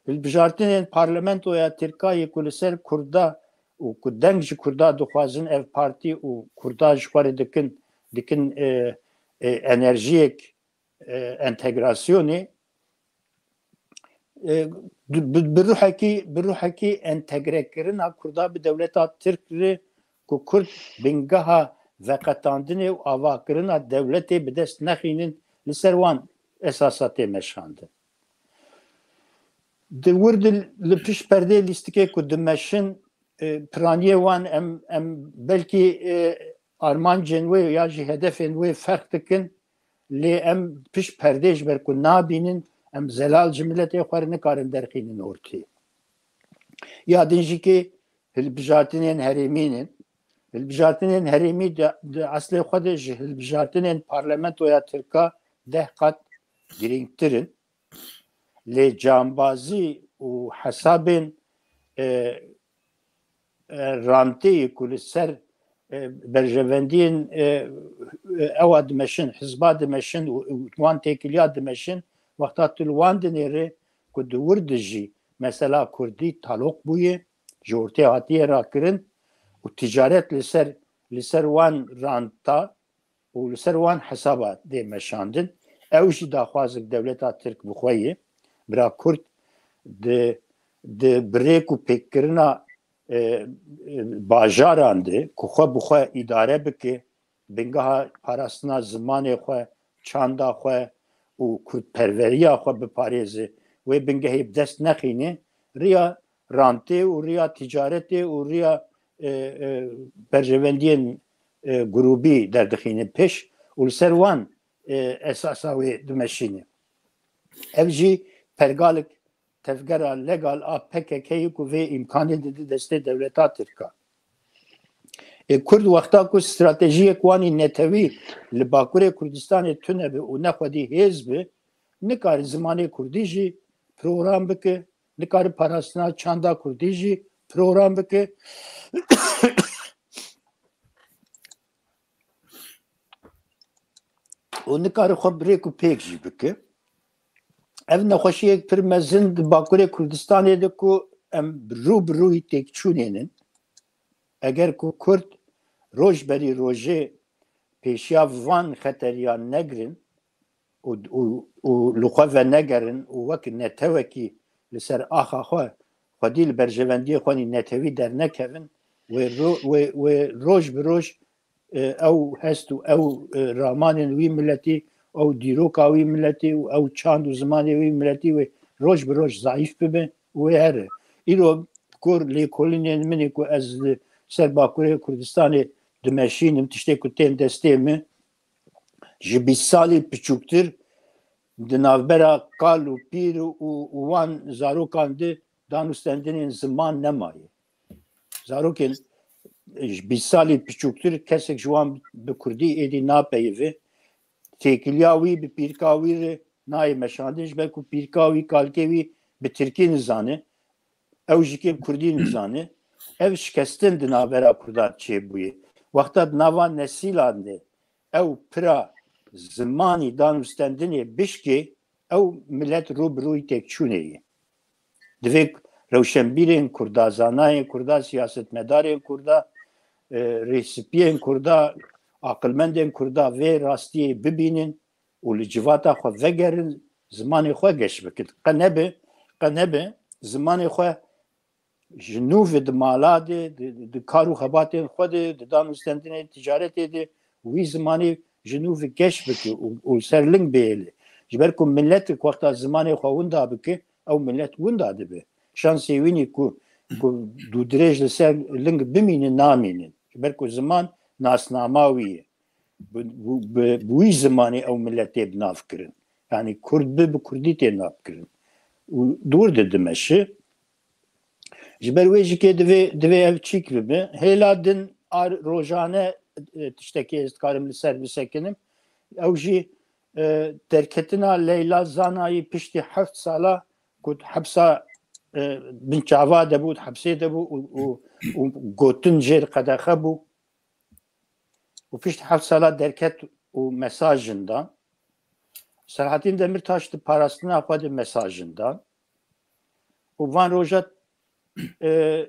Hilbijartinên parlamentoya Tirka yê ku li ser Kurda û ku deng ji Kurda dixwazin, ev partî û Kurda ji xwe re dikin, dikin, e, e, enerjiyek, e, entegrasyonê, e, bi, bi ruhekî, bi ruhekî entegrekirina Kurda bi dewleta Tirk re, ku Kurd bingeha veqetandinê û avakirina dewletê bi dest nexînin, li ser wan esasa tê meşandin. Di wir de li pişt perdê lîstikê ku dimeşin, e, piraniyê wan em, em belkî, e, armancên wê ya jî hedefên wê ferq dikin, lê em pişt perdê ji ber ku nabînin, em zelal ji miletê xwe re nikarin derxînin ortê. Ya din jî kê hilbijartinên herêmî ne. Hilbijartinên herêmî di, di eslê xwe de ji hilbijartinên parlamentoya Tirka deh qat girîngtir in. Lê cambazî û hesabên, e, e, ranteyê ku li ser, e, berjevendiyên, e, e, ewa dimeşin, hizba dimeşin û, û wan têkiliya dimeşin, wexta tu li wan dinêrê ku di wir de jî mesela Kurdî taloq bûye, ji ortê hatiye rakirin û ticaret li ser, li ser wan ranta û li ser wan hesaba dê meşandin. Ew jî daxwazek dewleta Tirk bi xwe ye. Bira Kurd di, di bi rêk û pêkkirina, e, e, bajaran de ku xwe bi xwe îdare bike, bingeha parastina zimanê xwe, çanda xwe û kurdperweriya xwe biparêze, wê bingehê bi dest nexîne, riya rantê û riya ticaretê û riya, e, e, berjevendiyên, e, grûbî derdixîne pêş û li ser wan, e, esasa wê dimeşîne. Ev jî pergalek tevgera legal a P K K yê ku vê îmkanê dide destê dewleta Tirka. Ê Kurd wexta ku stratejiyek wanî netewî li Bakurê Kurdistanê tune be û ne xwedî hêz be, nikare zimanê Kurdî jî program bike, nikare parastina çanda Kurdî jî program bike û nikare xwe bi rêk û pêk jî bike. Ev nexweşiyek pir mezin di Bakurê Kurdistanê de ku em rû bi rûyî têkçûnê nin. Eger ku Kurd roj berî rojê pêşiya van xeteriyan negirin û, û, û li xwe venegerin û wek netewekî li ser axa xwe xwedî li berjevendiyê xwe nî netewî dernekevin, wê ro-, wê, wê roj bi roj, e, ew hest û ew, e, ramanên wî miletî, ew dîroka wî miletî û ew çand û zimanê wî miletî wê roj bi roj zayîf bibe û wê here. Îro kor lêkolînên min ê ku ez li ser Bakurê Kurdistanê dimeşînim, tiştê ku tên destê min, ji bîst salî piçûktir di navbera kal û pîr û, û wan zarokan de danûstendinên ziman nemaye. Zarokên ji bîst salî piçûktir kesek ji wan bi kurdî êdî napeyive. Têkiliya wî bi pîrka wî re nayê meşandin, ji ber ku pîrka wî, kalkê wî bi tirkî nizane, ew jî kê bi kurdî nizane. Ev şikestin di navbera kurdan çêbûye. Wexta di nava nesîlan de ew pira zimanî danûstendinê bişkê, ew milet rû bi rûyî têkçûnê ye. Divê rewşenbîrên kurda, zanayên kurda, siyasetmedarên kurda, e, rêspiyên kurda, aqilmendên kurda vê rastiyê bibînin û li civata xwe vegerin, zimanê xwe geş bikin. Qe nebe, qe nebe zimanê xwe ji nû ve di mala de, di, di kar û xebatên xwe de, di danûstendinê, ticaretê de wî zimanê ji nû ve geş bike û, û ser ling bihêle. Ji ber ku miletek wexta zimanê xwe winda bike, ew milet winda dibe. Şansê wî nî ku, ku dûdirêj li ser ling bimîne, namîne. Ji ber ku ziman nasnama wî ye. Bi, bi, bi, bi wî zimanê ew milet tê bi nav kirin. Yanî Kurd bi, bi Kurdî tê nav kirin. Û dûr de dimeşe. Ji ber wê jî kê divê, divê ev çîk bibe. Hêla din a rojane, e, tiştekê ez dikarim li ser bisekinim. Ew jî e, derketina Leyla Zanayî piştî heft sala ku hepsa, e, bin çava de bû, hepsê de bû û, û, û gotin jêr qedexe bû û piştî heft sala derket û mesajin da. Selahattin Demirtaş di parastina xwe de mesajin da. Û van roja, e,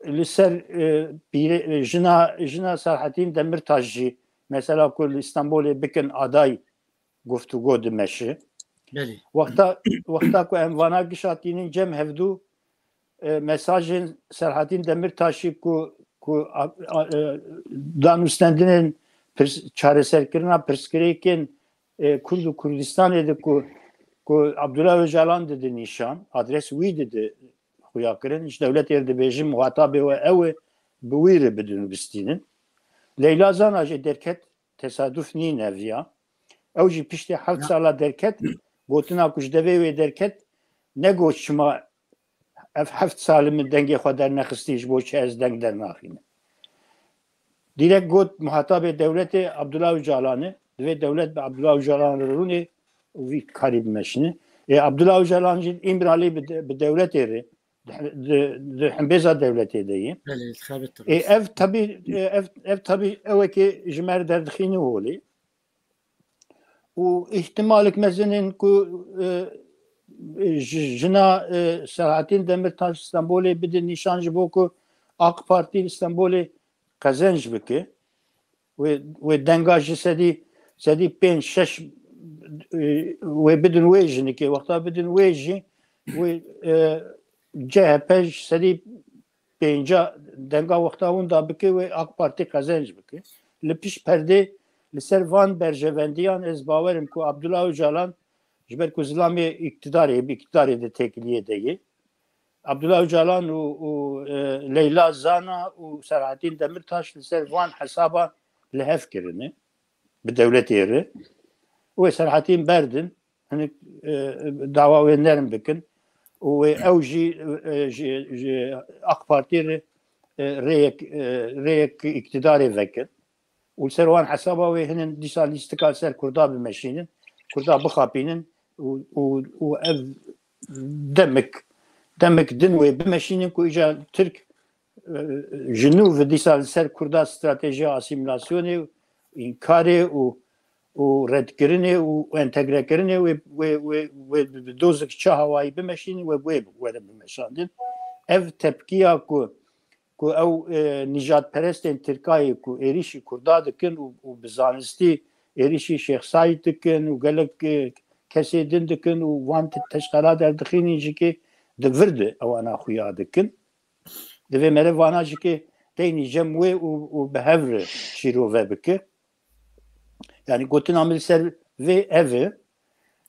li ser, e, pîre-, jina, jina Selahattin Demirtaş jî mesela ku li Stenbolê bikin aday guftûgo dimeşi. Belê. Wexta, wexta ku em vana gişatînin cem hevdû, e, mesajên Selahattin Demirtaşî ku, ku a, a, e, danûstendinên pirs-, çareserkirina pirsgirêkên, e, Kurd û Kurdistanê de ku, ku Abdullah Ocalan didi nîşan, adres wî didi xuya kirin. Ji dewletê re dibêjin muhatabê we ew e, bi wî re bidin û bistînin. Leyla Zana jî derket, tesaduf nîne viya. Ew jî piştî heft sala derket, gotina ku ji devê wê derket, negot çima ev heft sal min dengê xwe dernexistî, ji bo çi ez deng dernaxînim. Direkt got muhatabê dewletê Abdullah Ocalan e, divê dewlet bi Abdullah Ocalan re rûnê û vî karî bimeşîne. Ê Abdullah Ocalan jî Îmralî bi de-, bi dewletê re, di, di, di hembêza dewletê de ye. Belê, dixebit Ê, ev tabî, e, ev, ev tabî ewekê ji me re derdixîne holê. Û îhtimalek mezin in ku, e, ji-, jina, e, Selahattin Demirtaş Stenbolê bide nîşan ji bo ku AK Partî li Stenbolê qezenc bike. Wê, wê denga ji sedî, sedî pênc şeş, e, wê bidin wê jinikê. Wexta bidin wê jî, wê, e, C H P ji sedî pênca denga wexta winda bike, wê AK Partî qezenc bike. Li pişt perdê li ser van berjevendiyan ez bawerim ku Abdullah Ocalan, ji ber ku zilamê îktidarê, bi îktidarê de têkiliyê de ye, Abdullah Ocalan û, û, e, Leyla Zana û Selahattin Demirtaş li ser van hesaba li hev kirine bi dewletê re. Wê Selahattin berdin, hinek, e, dawa wê nerm bikin û wê ew jî, e, ji, ji AK Partî re, e, rêyek, e, rêyek îktidarê vekin. Û li ser wan hesaba wê hinin dîsa lîstika li ser Kurda bimeşînin, Kurda bixapînin û, û, û ev demik, demik din wê bimeşînin ku îca Tirk, e, ji nû ve dîsa li ser Kurda stratejiya asîmîlasyonê, înkarê û, û redkirinê û entegrekirinê wê, wê, wê, wê bi dozik çi hawayî bimeşînin, wê, wê were bimeşandin. Ev tepkiya ku ku ew, e, nîjadperestên Tirkayê ku êrîşî Kurda dikin û, û bi zanistî êrîşî Şêx Saîd dikin û gelek, e, kesê din dikin û wan te-, teşqela derdixînin jî kê di vir de ewana xuya dikin. Divê mere vana jî kê teynî cem wê û, û bi hev re şîrove bike. Yani gotina min li ser vê ev e.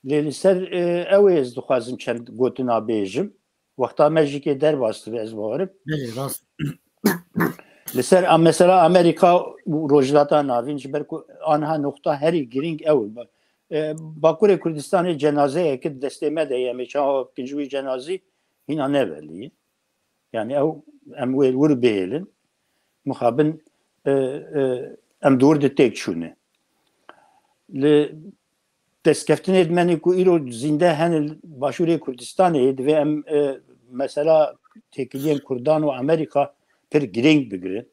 Lê li ser, e, ew ê ez dixwazim çend gotina bêjim. Wexta me jî kê derbas dibe, ez bawerim. Belê, rast. Li ser a, mesela Amerîka û Rojhilata Navîn, ji ber ku anha noqta herî girîng ew e. E, Bakurê Kurdistanê cenazeyeke di destê me de ye, em ê çawa bikin ji wî cenazî hîna ne belî ye. Yani ew, em wê wir bihêlin. Mixabin, e, e, em di wir de têk çûne. Li destkeftinê dimenê ku îro zînde hene li Başûrê Kurdistanê, divê em, e, mesela têkiliyên Kurdan û Amerîka pir girîng bigirin.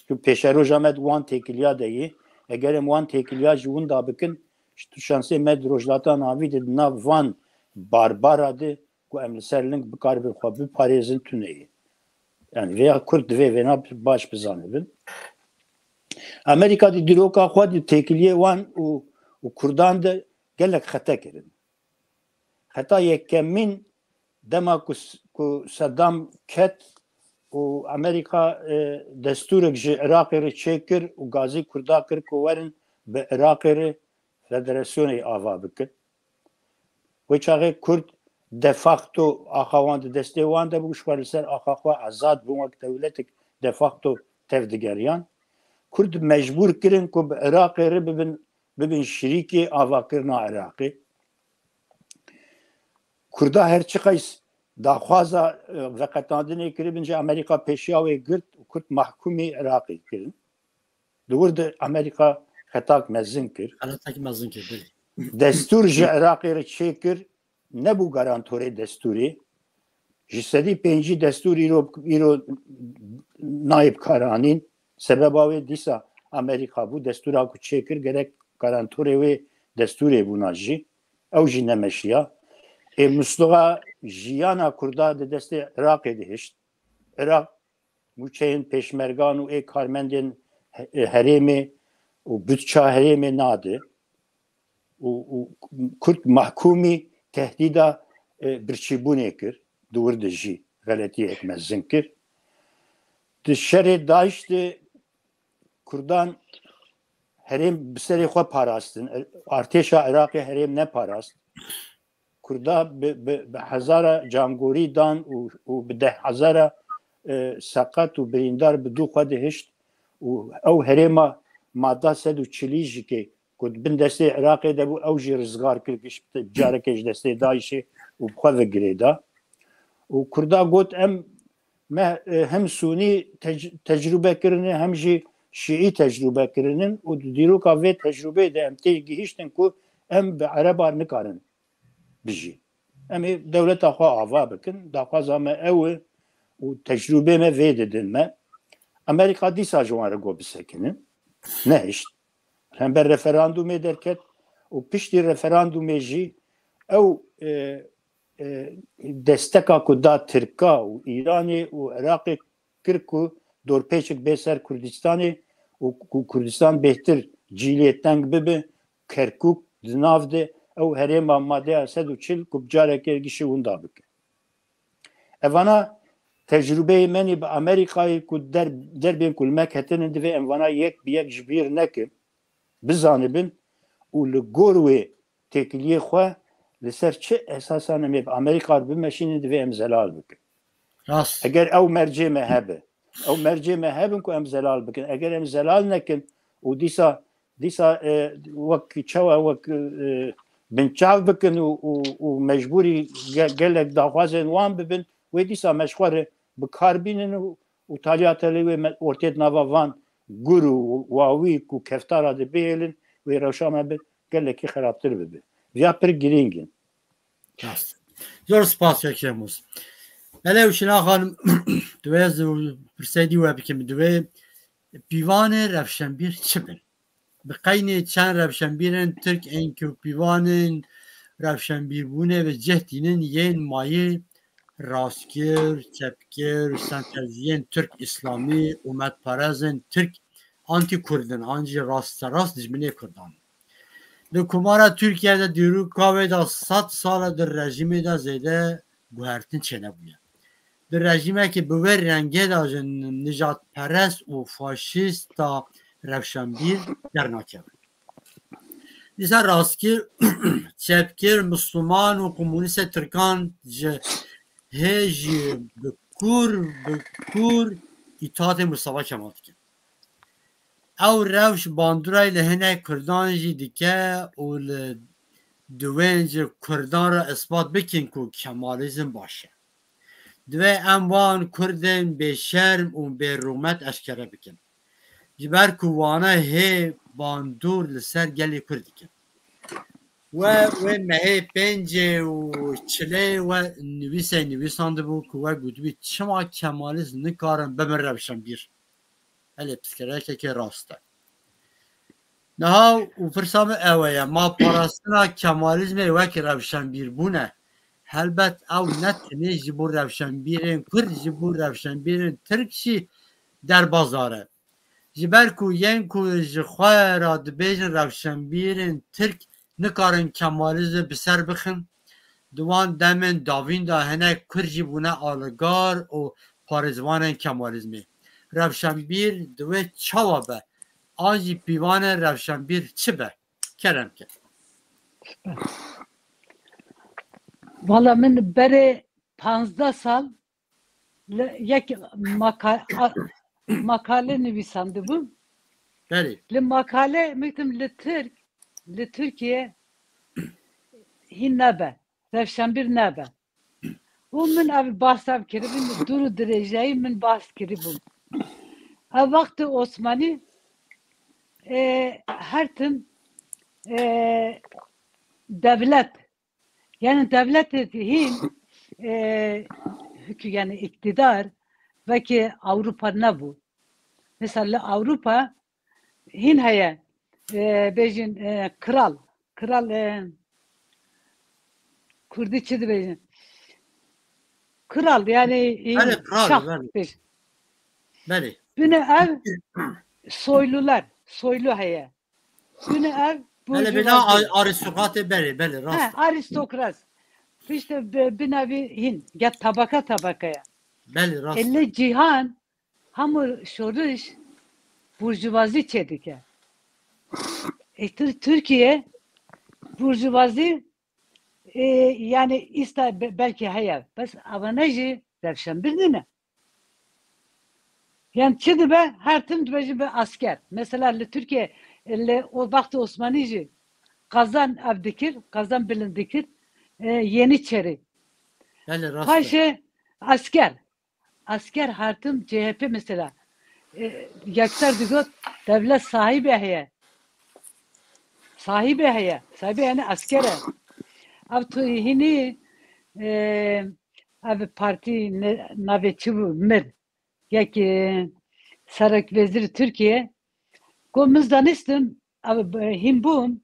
Ku pêşeroja me di wan têkiliya de yê. Eger em wan têkiliya ji winda bikin, ji tu şansê me di Rojhilata Navî de di nav van barbara de ku em li ser ling bikaribin xwe biparêzin tune ye. Yani vêya Kurd divê vêna baş bizanibin. Amerîka di dîroka xwe di têkiliyê wan û, û Kurdan de gelek xete kirin. Xeta yekemîn dema ku, ku Seddam ket û Amerîka, e, destûrek ji Iraqê re çêkir û gazî Kurda kir ku werin bi Iraqê re federasyonê ava bikin. Wê çaxê Kurd de facto axa wan di destê wan de bû, ji xwe li ser axa xwe azad bûn, wek dewletek de facto tevdigeriyan. Kurd mecbûr kirin ku bi Iraqê re bibin, bibin şirîkê avakirina Iraqê. Kurda her çiqeys daxwaza, e, veqetandinê kiribin, ji Amerîka pêşiya wê girt û Kurd mahkûmî Iraqê kirin. Di wir de Amerîka xetak mezin kir. Xetak mezin kir, belê. Destûr ji Iraqê re çêkir, nebû garantorê destûrê. Ji sedî pêncî destûr îro, îro nayê bi kar anîn. Sebeba wê dîsa Amerîka bû. Destûra ku çêkir gerek garantorê wê destûrê bûna jî. Ew jî nemeşiya. Ê musluxa jiyana Kurda di destê Iraqê dihişt. Iraq mûçeyên pêşmergan û ê karmendên he-, herêmê û budça herêmê nade û, û Kurd mahkûmî tehdîda, e, birçîbûnê kir, di wir de jî xeletiyek mezin kir. Di şerê DAIŞ de Kurdan herêm bi serê xwe parastin. Artêşa Iraqê herêm neparast. Kurda bi, bi, bi hezara cangorî dan û, û bi deh hezara, e, seqet û birîndar bi dû xwe dihişt û ew herêma madda sed û çilî jî kê ku di bin destê Iraqê de bû, ew jî rizgar kir, giş carekê ji destê DAIŞê û bi xwe ve girêda. Û Kurda got, em me, e, hem Sûnî tec-, tecrûbe kirine, hem jî Şîî tecrûbe kirinin û di dîroka vê tecrûbeyê de em tê gihîştin ku em bi Ereba nikarin bijî. Em ê dewleta xwe ava bikin. Daxwaza me ew e û tecrûbê me vê didin me. Amerîka dîsa ji wan re got bisekinin. Nehişt. Hember referandumê derket û piştî referandumê jî ew, e, e, desteka ku da Tirka û Îranê û Iraqê kir ku dorpêçik bê ser Kurdistanê û ku Kurdistan bêhtir cîlê teng bibe, Kerkûk di nav de ew herêma madeya sed û çil ku bi carekê gişê winda bike. Evana tecrûbeyê menî bi Amerîkayê ku der-, derbên ku li me ketinin divê em vana yek bi yek ji bîr nekin, bizanibin û li gor wê têkiliyê xwe li ser çi esasan em ê bi Amerîka re bimeşînin divê em zelal bikin. Rast. Eger ew mercê me hebe, ew mercê me hebin ku em zelal bikin. Eger em zelal nekin û dîsa, dîsa, e, wek çawa, wek, e, binçav bikin û, û, û mecbûrî ge-, gelek daxwazên wan bibin, wê dîsa me ji xwe re bi kar bînin û, û taliya telê wê me ortê di nava van gur û wawî ku keftara de bihêlin, wê rewşa me bi gelekî xerabtir bibe. Viya pir girîng in. Rast. Zor spas, Kek Şemus. Hele û Şina Xanim, divê ez û pirsê dî we bikim, divê pîvanê rewşenbîr çi bin? Bi qeynê çend rewşenbîrên Tirk ên ku pîvanên rewşenbîrbûnê ve cih tînin yên mayî rastgir, çepgir, senteziyên Tirk Îslamî, ometparezên Tirk antî-Kurd in, an jî rasterast dijminê Kurdan in. Li Komara Tirkiye de dîroka wê de sed sal e di rejîmê de zêde guhertin çênebûye. Di rejîmekî bi wê rengê de ji nijadperest û faşîsta rewşenbîr dernakeve. Dîsa rastgir, çepgir, misliman û komunîstê tirkan ji hê jî bi kûr, bi kûr îtaatê Mustafa Kemal dikin. Ew rewş bandorayê li hinek Kurdan jî dike û li divên ji Kurdan re ispat bikin ku Kemalizm baş e. Divê em wan Kurdên bêşerm û bêrûmet eşkere bikin. Ji ber ku wana hê bandor li ser gelê Kurd dikin. We, wê mehê pêncê û çilê we nivîsê nivîsandibû ku we gotibî, çima Kemalizm nikarin bibin rewşenbîr? Elê pirsgirêkekê rast e. Niha û pirsa min ew e, ma parastina Kemalizmê wek rewşenbîrbûn e. Helbet ew ne tenê ji bo rewşenbîrên Kurd, ji bo rewşenbîrên Tirk jî derbazar e. Ji ber ku yên ku ji xwe re dibêjin rewşenbîrên Tirk nikarin Kemalizm bi ser bixin, di wan demên dawîn de hinek Kurd jî bûne aligar û parêzvanên Kemalizmê. Rewşenbîr divê çawa be? An jî pîvanê rewşenbîr çi be? Kerem ke. Valla min berê panzdeh sal li yek maka-, a-, makale nivîsandibû. Belê. Li makale min gotim li Tirk, li Tirkiye hîn nebe, rewşenbîr nebe. Û min ev bahs ev kiribûn, dûr û dirêjayî min bahs kiribûn. Ev wextê Osmanî, e, her tim, e, devlet. Yani devlet hîn e, hükü yani iktidar vekî Avrupa nebû. Mesela li Avrupa hîn heye e, bêjin e, kral. Kral e, Kurdî çi dibêjin? Kral yani hîn Belê, kral, şah belê. bêj. Belê. Bine ev soylular, soylu heye. Bine ev Belê bina burjuvazi. ar- aristokratê belê, belê, rast. Ha, aristokrat. İşte bi- bine vî hîn. Ya tabaka tabakaya. Belê, rast. Elli cihan hemû şoriş burjuvazi çêdike. E, Tür- Türkiye burjuvazi e, yani îsta be- belkî heye. Bes avane jî revşenbir nîne. Yani çi dibe? Her tim dibe jî bi asker. Mesela li Türkiye li o vaxtê Osmanî jî Kazan ev dikir, Kazan bilind dikir, e, Yeniçeri. Belê, rast. Paşê asker. Asker her tim C H P mesela. E, Yekser digot devlet sahibi heye. Sahibi heye. Sahibi yani asker e. Ev tu hînî e, ev partî ne- navê çi bû? Mir. Yek e, serek vezîr Türkiye. Got min zanistim, ev e, hîn bûm,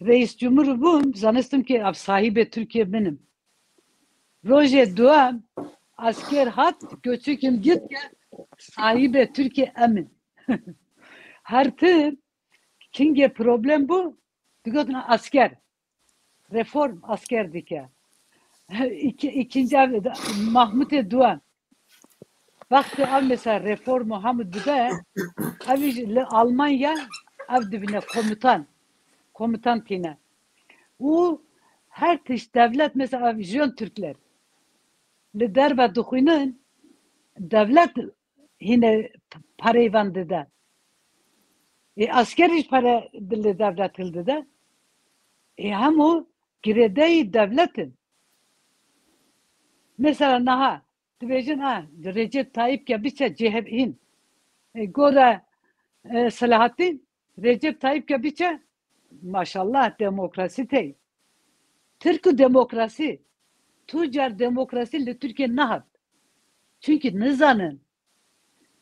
reis cumhur bûm, zanistim ki ev sahibê Türkiye benim. Rojê duem asker hat, göçükim git ke sahibê Türkiye emin. Her tim kingê problem bû, digotin asker. Reform asker dike. İki, ikinci ev, Mahmutê duem. Wextê ev mesela reformo hemû dibe, ev jî li Almanya ev dibine komutan. Komutan tîne. Û her tişt devlet mesela ev jön Türkler. Li derve dixwînin, devlet hîne pareyvan dide. E, asker jî pare li devlet hildide. E, hemû girêdayî devlet in. Mesela niha dibêjin, ha, Recep Tayyip ke biçe C H P hîn. E, gore e, Selahattin, Recep Tayyip ke biçe, maşallah, demokrasi tey. Tirk û demokrasi, tu car demokrasi li Tirkiye nehat. Çünkü nizanin.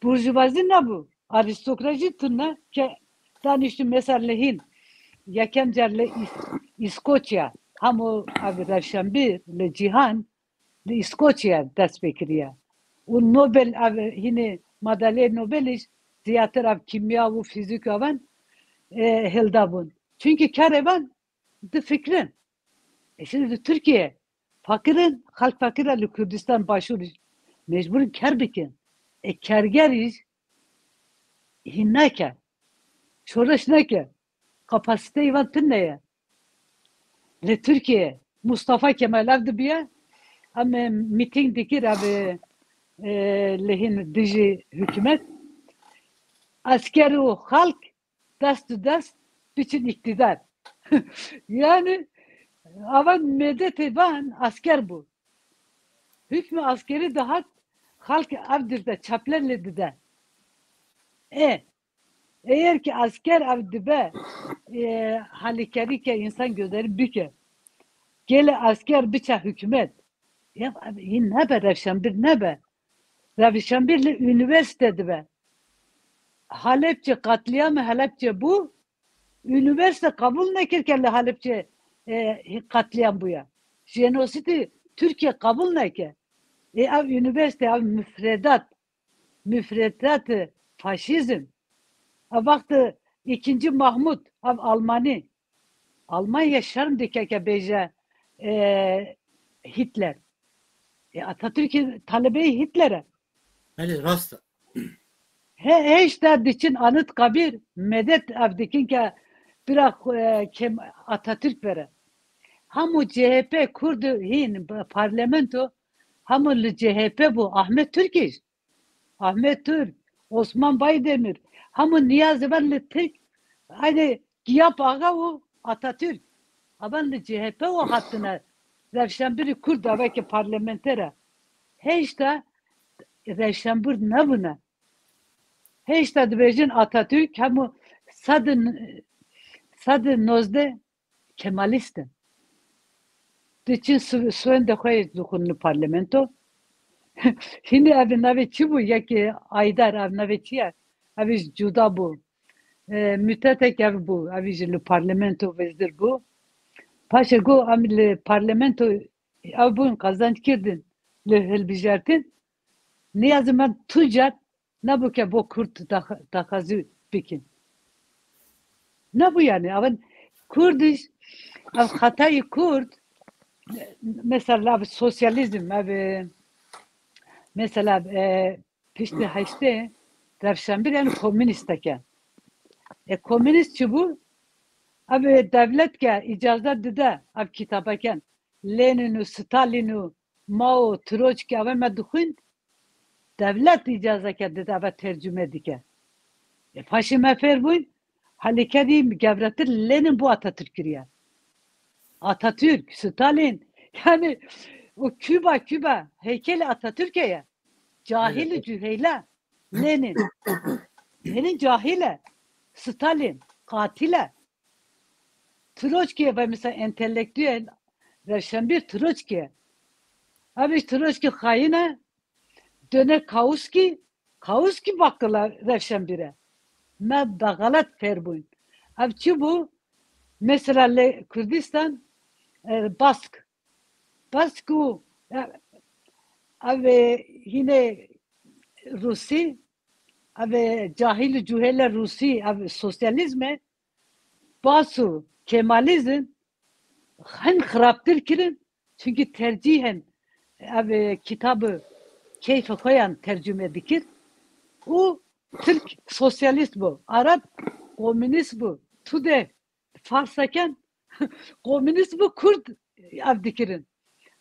Burjuvazi nebû. Aristokrasi tune ke daniştu mesela li hîn. Yekem car li Îs- Îskoçya. Hemû ev revşenbîr li cîhan li Îskoçya dest pê kiriye. Û Nobel ev hînê madalyayê Nobelî ziyatır ev kîmya û fîzîk evan e, hilda bûn. Çünkü kerê van difikirin. E şimdi di Türkiye fakirin, halk fakir e li Kurdistan başûr mecbur in ker bikin. E kerger jî hîn neke. Şoreş neke. Kapasiteyê van tune ye. Li Türkiye Mustafa Kemal ev dibiye, em e, mîting dikir ev e, e, li hîn dijî hikûmet. Esker û xalk dest bi dest biçin îktidar. Yani avan medetê van asker bû. Hükmü askeri dihat xalk ev dide, çapler lê dide. E, eğer ki asker ev dibe e, halîkerî ke insan gözleri bike. Gele asker biçe hükümet. Ya ev hîn nebe, revşenbir nebe. Revşenbir li üniversite dibe. Halepçe, katliamê Halepçe bû, üniversite kabul nekir ke li Halepçe e, katliam bûye. Jenosîdî Türkiye kabul neke. E, ev üniversite, ev müfredat, müfredat faşizm. Ev vaxt ikinci Mahmut, ev Almanî. Almanya şerm dike ke bêje e, Hitler. E, Atatürk'in talebeyê Hitler e. Belê, rast e. He, heşta diçin Anıtkabir, medet ev dikin ke bira e, kem Atatürk vere. Hemû C H P Kurd hîn parlamento, hemû li C H P bû. Ahmet Türk iş. Ahmet Türk, Osman Baydemir, hemû niyazê van li Tirk, aynı Giyap Ağa û Atatürk. Avan li C H P û hatine, revşenbirî Kurd aveke parlamenter e. Heşta revşenbir nebûne. Heşta dibêjin Atatürk hemû sed û, sed û nozdeh. Kemalîst in. diçin su-, suwendê xwe yê dixwin li parlamento. Hînî ev navê çi bû? Yekê Aydar, ev navê çi ye? Ev jî cuda bû. E, Mütetek ev bû. Ev jî li parlamento vezîr bû. Paşê got, em li parlamento ew bûn, qezenc kirdin li hilbijartin. Niyazî me tu car nebû ke bo Kurd dax-, daxwazî bikin. Nebû yani. Ev Kurdiş, ev xetayî Kurd, mesela ev sosyalizm, ev, mesela, e, piştî heştê rewşenbîr yani komünîsteke. E, komünîst çi bû? Ev dewlet ke îcaze dide ev kitabeken, Lenin û Stalin û Mao, Troçki, ev me dixwîn, dewlet îcazeke dide, eve tercüme dike. E, paşê me fêr bûyn, halîkevî gevretir Lenin bû Atatürk kiriye. Atatürk, Stalin, yani o Küba, Küba, heykeli Atatürk heye. Cahil û cüheyle. Lenin. Lenin cahil e. Stalin, katil e. Troçki ve mesela entelektüel, rewşenbîr Troçki. Abi Troçki xayine, döne Kauski, Kauski bakıla rewşenbîre. Me be xelet fêr bûn. Ev çi bû? Mesela li Kurdistan, e, Bask. Bask û, e, ev, e, hîne Rûsî, ev, e, cahil û cühêle Rûsî, ev sosyalîzm e. Bas û Kemalizm hin xirabtir kirin, çunkî tercîhen ev, e, kitabı keyfê xwe yan tercüme dikir û Tirk sosyalîst bû, Arap komünîst bû, tu de Farseken komünîst bû, Kurd ev dikirin.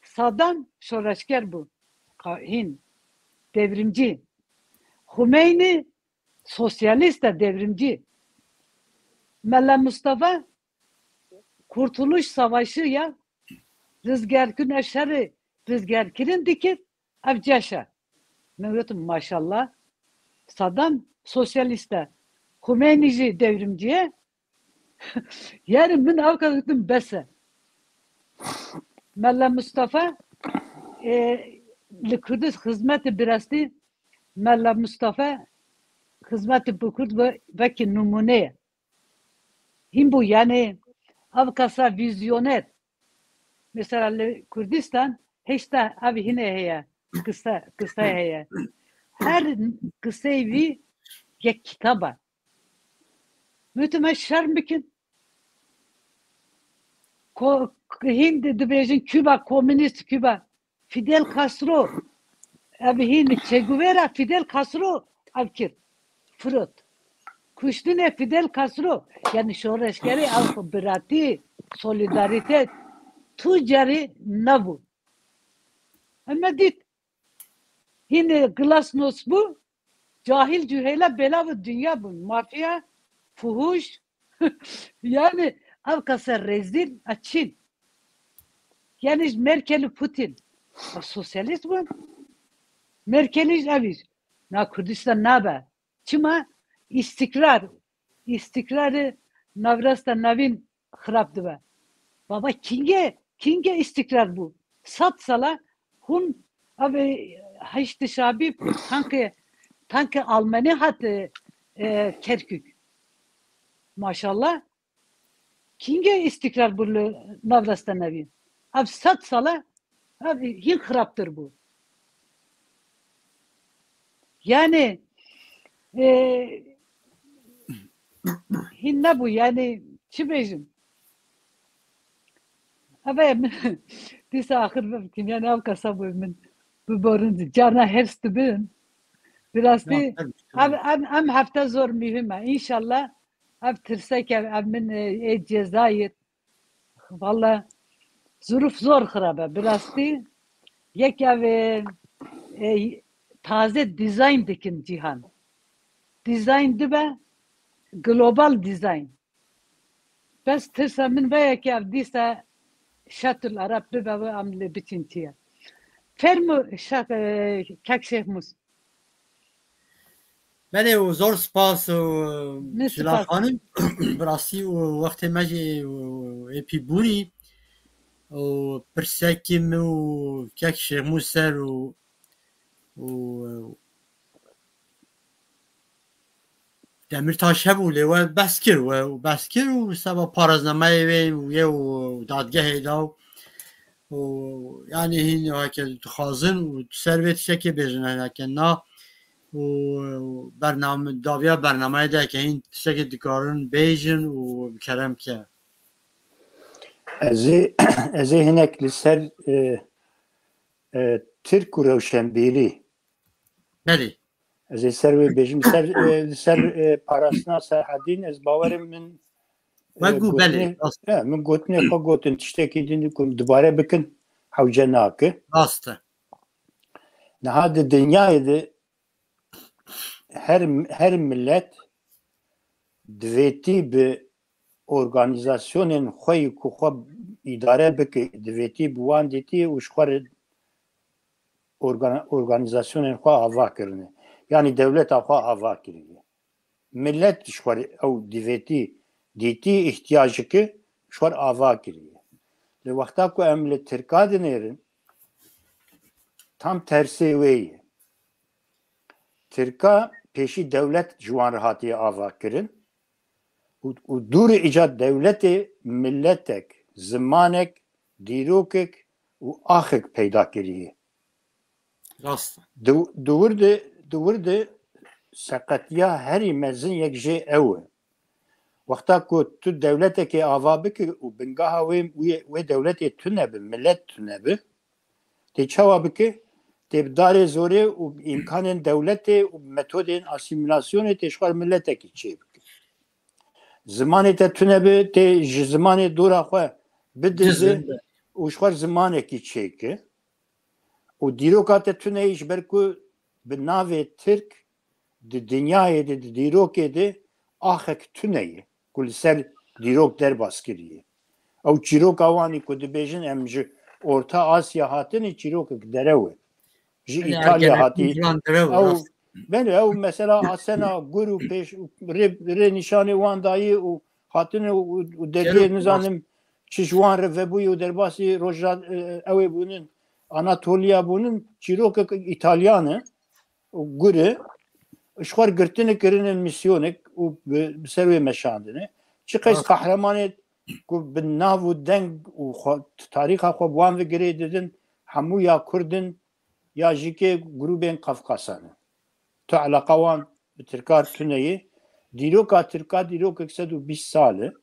Saddam şoreşger bû, ka-, hîn, devrimcî. Xumeyni sosyalîst e, devrimcî. Mela Mustafa Kurtuluş Savaşı ya rizgerkirine şerê rizgerkirin dikir, ev ceş e. Min gotim, maşallah. Saddam sosyalîst e. Xumeyni jî devrimcî ye. Yani min ew ka gotim bes e. Mela Mustafa, e, li Kurdis xizmetê birastî, Mela Mustafa xizmetê bi Kurd ve-, vekî numûne ye. Hîn bû, yani ev kasa vizyoner. Mesela li Kurdistan hêşta ev hîne heye, kisa, kisa heye. Her kiseyê vî yek kitaba. Min gotim, me şerm bikin. Ko-, hîn di-, dibêjin Küba, komünîst Küba. Fidel Castro, ev hîn Che Guevara, Fidel Castro ev kir. Firot. Kuştinê Fidel Castro, yani şoreşgerê ew xwe biratî, solidarîte tu carî nebû. Em me dît. Hîn glasnost bû, cahil cühêla belav dinya bûn. Mafya, fuhuş. Yani ev kasa rezil a Çin. Yani Merkel û Putin. A sosyalîst bûn. Merkel îş ev îş. Na Kurdistan nabe. Çima? İstikrar. İstikrarı navrasta navîn xirab dibe. Baba kînge, kînge îstikrar bû? Sed sala hûn ev, e, Heşdi Şabî tankê, tankê Almanî hat, e, e, Kerkük. Maşallah. Kînge îstikrar bû li nav rasta nevî? Ev sed sala ev hîn xirabtir bû. Yani, e, hîn nebû, yani çi bêjim? Ev e min dîsa axir bibitim, yani ev kesa bû min biborin, carna hers dibin. Bi rastî, ev, ev, em hefte zor muhim e. Înşallah ev tirsek ev, ev min, e, ê Cezayir. Valla zuruf zor xirab e. Bi rastî yek ev, e, e, taze dizayn dikin cîhan. Dizayn dibe global dizayn. Bes tirsa min veye ke ev dîsa şetul Arab bibe ve em lê biçin tiye. Fermo şex, e, kek Şêx Mûs. Belê û zor spas û Şila Xanim. Bi rastî û wextê me jî û êpî bûrî. û pirsekî min û kek Şêxmûs ser û, û Demîrtaş hebû, lê we behs kir, we behs kir û seba paraznameyê wê û yê û dadgehê da û, û yanî hîn weke dixwazin û ser vê tiştekê bêjin, heke na û bername, dawiya bernameyê de ke hîn tiştekê dikarin bêjin û bi kerem ke. Ez ê, ez ê hinek li ser, e, e, Tirk û rewşenbîrî. Belê. Ez ê ser wê bêjim, ser, e, li ser, e, parastina Serhedîn, ez bawerim min, e, Wegû, belê, gotinê, rast. E, min gotinê xwe gotin, tiştekî din ku dubare bikin, hewce nake. Rast e. Niha di dinyayê de her, her millet divêtî bi organîzasyonên xwe yî ku xwe îdare bike, divêtî bi wan dîtî û ji xwe re organ-, organîzasyonên xwe ava kirine. Yanî dewleta xwe ava kiriye. Millet ji xwe re ew divêtî dîtî îhtiyacike ji xwe re ava kiriye. Li wexta ku em li Tirka dinêrin, tam tersê wê ye. Tirka pêşî dewlet ji wan re hatiye ava kirin û, û dûrî îca dewletê milletek, zimanek, dîrokek û axek peyda kiriye. Rast e. Di, di wir de, di wir de seqetiya herî mezin yek jê ew e. Wexta ku tu dewletekê ava bikî û bingeha wê, wê, wê dewletê tune bi, millet tune bi, tê çawa bike? Tê bi darê zorê û bi îmkanên dewletê û bi metodên asîmîlasyonê tê ji xwe re miletekî çêbike. Zimanê te tune bi, tê ji zimanê dora xwe bidize Dizin. û ji xwe re zimanekî çêke. Û dîroka te tune ye, ji ber ku bi navê Tirk di dinyayê de, di dîrokê de axek tune ye ku li ser dîrok derbas kiriye. Ew çîroka wan î ku dibêjin em ji Orta Asya hatine, çîrokek derew e. Ji Yani Îtalya ergenekî hatî. Ciwan derew e, Ew, rast. Belê, ew mesela asena gur û pêş, rê, rê nîşanê wan dayî û hatine û, û deriyê Çîrok nizanim çi ji wan re vebûyî û derbasî roja, e, ew ê bûnin, Anatoliya bûnin, çîrokek Îtalyan e. û gurî ji xwe re girtine kirinin misyonek û bi, bi ser wê meşandine. Çi qeys Rast. qehremanê ku bi nav û deng û xwe, tarîxa xwe bi wan ve girê didin, hemû ya Kurd in, ya jî kê grûbên Qafqasan in. Tu eleqa wan bi Tirka re tune ye. Dîroka Tirka dîrokek sed û bîst sal e.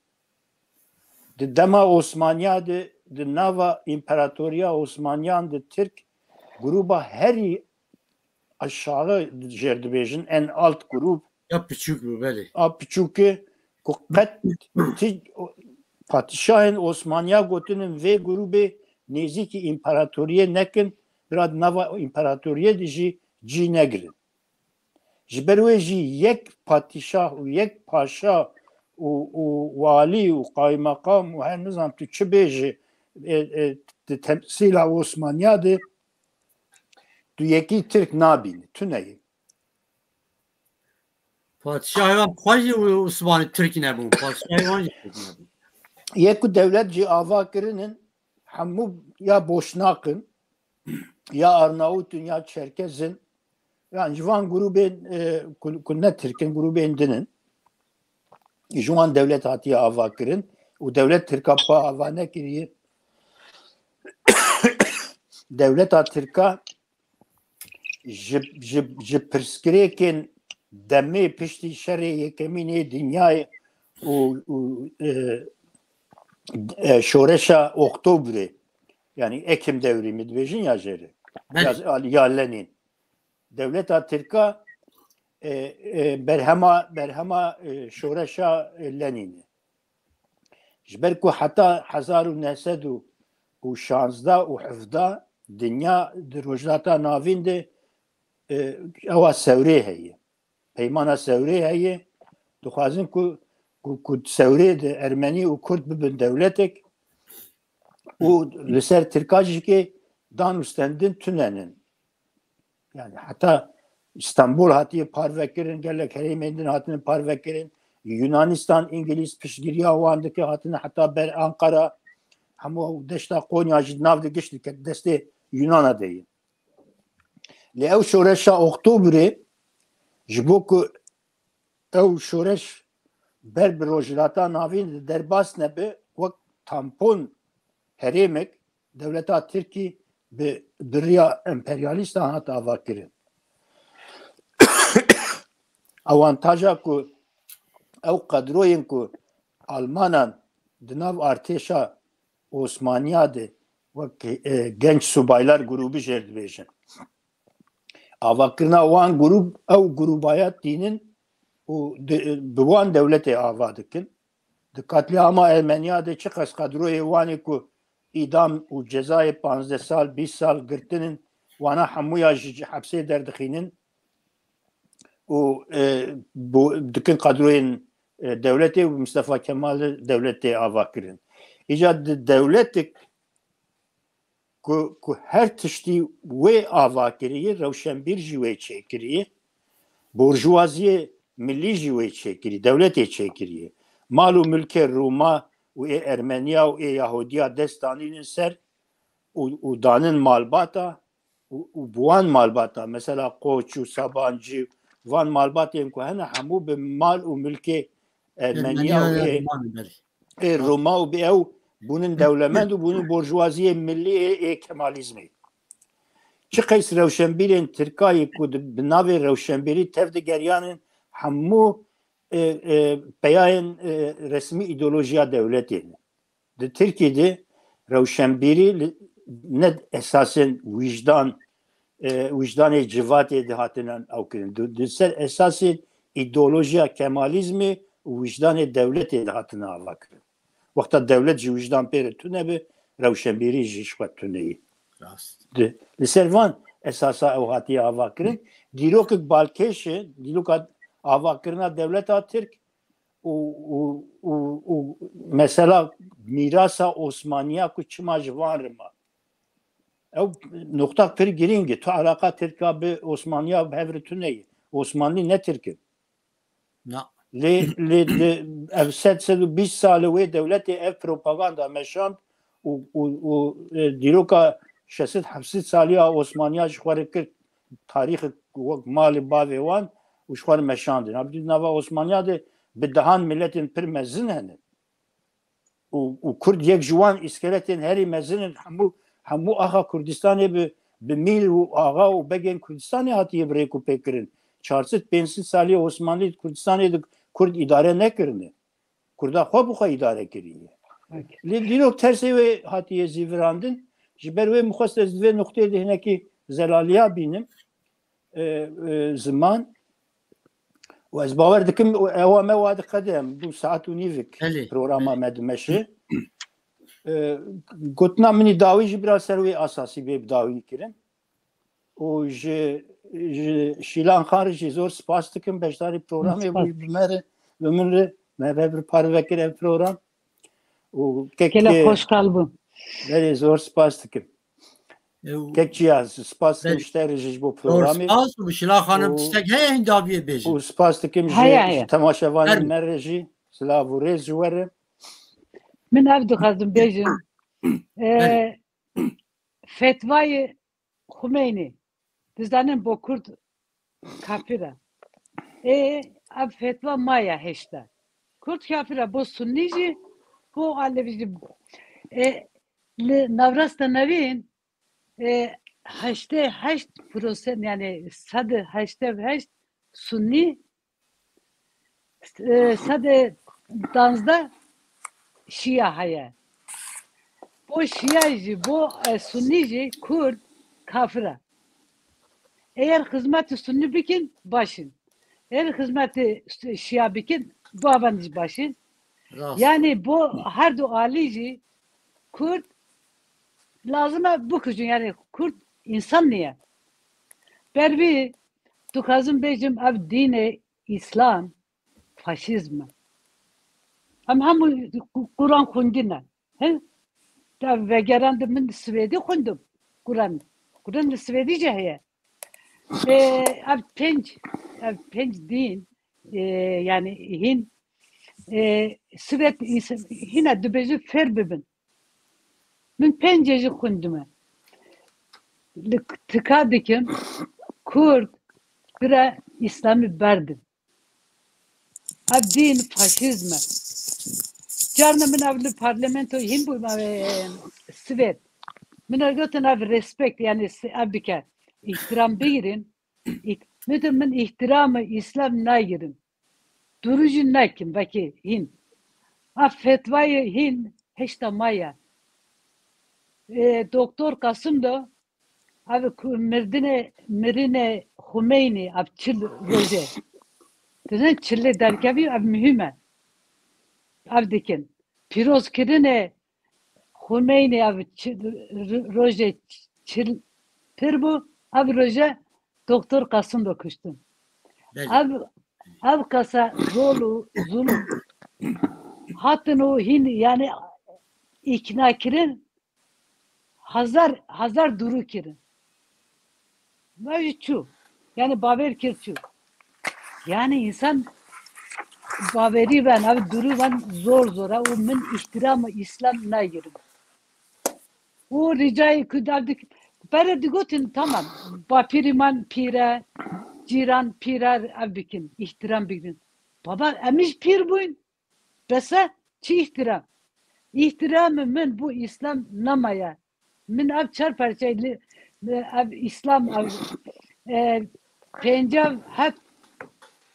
Di dema Osmaniya de, di nava împeratoriya Osmaniyan de Tirk grûba herî aşağı jêr dibêjin, en alt grûb. Ya piçûk bû, belê. A piçûke ku qet ti-, padişahên Osmaniya gotinin vê grûbê nêzîkî împeratoriyê nekin, bira di nava împeratoriyê de jî cî negirin. Ji ber wê jî yek padîşah û yek paşa û, û walî û qaymeqam û her nizam tu çi bêjî, e, e, di temsîla Osmaniya de tu yekî Tirk nabînî, tune ye. Padişahê wan xwe jî Osmanî Tirk nebûn. Padişahê wan jî Tirk nebûn. Yek ku dewlet jî ava kirinin, hemû ya Boşnak in, ya Arnawut in, ya Çerkez in. Yani ji van grûbên, e, ku, ku ne Tirk in, grûbên din in. Ji wan dewlet hatiye ava kirin û dewlet Tirka pa ava nekiriye. Dewleta Tirka ji, ji, ji pirsgirêkên demê piştî şerê yekemîn ê dinyayê û, û, e, e, şoreşa Oktobrê, yani Ekim devrimi dibêjin ya jêrê, Belê. ya, ya Lenîn. Dewleta Tirka, e, e, berhema, berhema, e, şoreşa, e, Lenîn e. Ji ber ku heta hezar û neh sed û şazdeh û hevdeh dinya di Rojhilata Navîn de, e, ewa Sewrê heye. Peymana Sewrê heye. Dixwazin ku, ku, ku Sewrê de Ermenî û Kurd bibin dewletek û li ser Tirka jî kê dan û stendin tunenin. Yani heta Stenbol hatiye parvekirin, gelek herêmên din hatine parvekirin. Yunanistan, Îngilîz piştgiriya wan dike, hatine heta ber Ankara. hemû ew deşta Qonya jî di nav de giş dike, destê Yunana de ye. Lê ew şoreşa Oktobrê, ji bo ku ew şoreş ber bi Rojhilata Navîn de derbas nebe, wek tampon herêmek dewleta Tirkî bi, bi riya emperyalîstan hat avakirin. Awantaja ku ew kadroyên ku Almanan di nav artêşa Osmaniya de wek, e, genç subaylar grûbi jêr dibêjin. Avakirina wan grûb, ew grûbaya tînin û di, bi wan dewletê ava dikin. Di katliama Ermeniya de çiqas kadroyê wan ê ku îdam û cezayê panzdeh sal, bîst sal girtinin, wana hemûya ji hepsê derdixînin û, e, bo-, dikin kadroyên, e, dewletê û Mustafa Kemal dewletê ava kirin. Îca di dewletik ku, ku her tiştî wê ava kirî, rewşenbîr jî wê çêkirî, borjwaziyê milî jî wê çêkirî, dewletê çêkirî. Mal û milkê Rûma û ê Ermeniya û ê Yahudiya dest danînin ser û, û danin malbata û, û bi wan malbata, mesela Qoç û Sabancî, van malbatên ku hene hemû bi mal û milkê Ermeniya û ê, ê Rûma û bi ew bûnin dewlemend û bûnin borjwaziyê milî ê, ê Kemalîzmê. Çi qeys rewşenbîrên Tirkayê ku di, bi navê rewşenbîrî tev digeriyanin hemû, e, e, peyayên, e, resmî îdeolojiya dewletê ne. Di Tirkî de rewşenbîrî li, ne esasên wijdan, e, wijdanê civatê dihatine ew kirin. Di, di ser esasê îdeolojiya Kemalîzmê û wijdanê dewletê dihatine ava kirin. Wexta dewlet ji wijdan pê re tune be, rewşenbîrî jî ji xwe tune ye. Rast. Di, li ser van esasa ew hatiye ava kirin. Dîrokek balkêş e, dîroka avakirina dewleta Tirk û, û, û, û mesela mîrasa Osmaniya ku çima ji van re ma. Ew nuqta pir girîng e. Tu alaqa Tirka bi Osmaniya bi hev re tune ye. Osmanlî ne Tirk in. Na. Lê, lê di ev sed, sed û bîst sal e wê dewletê ev propaganda meşand û, û, û, e, dîroka şeş sed heft sed saliya Osmaniya ji xwe re kir tarîxek wek malê bavê wan û ji xwe re meşandin. Abi di nava Osmaniya de bi dehan miletên pir mezin hene. Û, û Kurd yek ji wan îskeletên herî mezin in, hemû, hemû axa Kurdistanê bi, bi mîl û axa û begên Kurdistanê hatiye bi rêk û pêk kirin. Çar sed pênc sed salî Osmanlî Kurdistanê de Kurd îdare nekirine. Kurda xwe bi xwe îdare kiriye. Lê dîrok tersê wê hatiye zîvirandin. Ji ber wê min xwest ez di vê nuqteyê de hinekî zelaliya bînim. E, e, ziman. Û ez bawer dikim, ewa me wa diqede em, bû saet û nîvik Belê, programa belê. me dimeşe. E, gotina min î dawî jî biraz ser wê asasî bê bi dawî kirin. Û ji, ji Şîlan Xan re jî zor spas dikim, beşdarî programê Spas. bû bi me re, bi min re, me ve bir parve kir ev program. Û kek, Gelek e, xweşhal bû. Belê, zor spas dikim. E, û Kek Çiyaz, spas dikim Belê. ji te re jî ji bo Zor programê. spas û Şîlan Xanim Û, tiştek heye hîn daviyê bêjin. û spas dikim ji, Heye, heye. ji temaşevanên Her me re jî silav û rêz ji we re. Min ev dixwazim bêjim. Belê. E, fetvayê Xumeynî. Dizanin bo Kurd kafir e. Ê, ev fetva maye heşta. Kurd kafir e, bo Sunnî jî, bo Alevî jî. Ê, li Navrasta Navîn, ê, heştê heşt prosent, yani sedê heştê heşt Sunnî, e, sedê danzdeh Şîa heye. Bo Şîa jî, bo, e, Sunnî jî Kurd kafir e. Eger xizmetê Sunnî bikin, baş in. Eger xizmetê Şîa bikin, bo avan jî baş in. Rast. Yani bo her du alî jî Kurd lazim e bikujin. Yani Kurd însan niye. Ber vî dixwazim bêjim ev dînê Îslam faşîzm e. Em hemû Quran xwendine. He? Te vegerandin min Swêdî xwendim. Quran. Quran li Swêdî jî heye. Ê, ev pênc, ev pênc dîn, ê, yani hîn, ê, Swêd ins-, hîne dibêjin fêr bibin. Min pêncê jî xwendime. Li tika dikim, Kurd bira Îslamî berdin. Ev dîn faşîzm e. Carna min ev li parlamento hîn bû, ev, e, Swêd. Min ev gotin ev respekt, yani s-, ev bike. Îhtiram bigirin. Îh-, min de min îhtiramı Îslam nagirin. Duru jî nekin, vekê hîn. Ev fetvayê hîn heşta maya. E, Doktor Kasım da ev ku mirdinê, mirinê Xumeynî ev çil roje. Dizin çilê derkevî ev mühim e. Ev dikin. Pîrozkirinê Xumeynî ev çi-, r-, roje çil pir bû, ev roje Doktor Kasım da kuştin. Belê. Ev, ev kasa zol û zulm hatin û hîn, yani, îkna kirin, hazar, hazar duru kirin. Ve jî çû. Yani baver kir çû. Yani insan baverî ben, ev duru ben zor zor e û min îhtiramı Îslam nagirim. Û ricayê ku ev dik-, pere digotin tamam. Bapîrî man pîr e, cîran pîr e, ev bikin, îhtiram bigirin. Baba, em jî pîr bûyn. Bes e, çi îhtiram? Îhtiramê min bo Îslam nemaye. Min ev çar perçeyê li, ev Îslam, ev, e, pêncav heft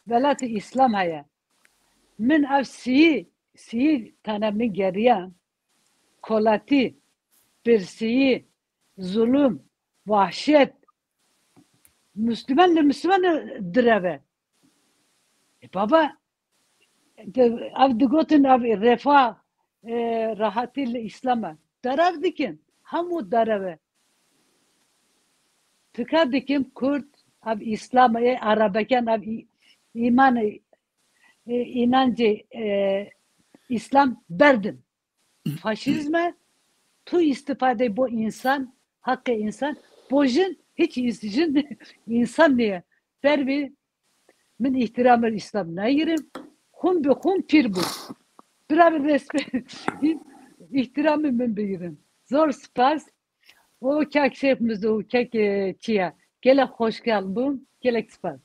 welatê Îslam heye. Min ev sî, sî tane min geriya. Kolatî, pirsî, zulum, wahşet. Müslüman li Müslüman direve. E, baba, de-, ev digotin ev refa, e, rahatî li Îslam e. Derev dikin. Hemû derev e. Tika dikim Kurd, ev Îslam e, Erebeken ev î-, îman e, e, înancê, e, Îslam berdin. Faşîzm e, tu îstifade bo însan, heqê însan, bo jin, hiç îns-, jin însan niye. Ber vî min îhtiramê Îslam nagirim. Xwin bi xwin pîr bû. Bira bi resmi îhtiramê min bigirin. Zor spas. O kek Şêx Mizo, kek, e, çi ye? Gelek xweşkel bûn. Gelek spas.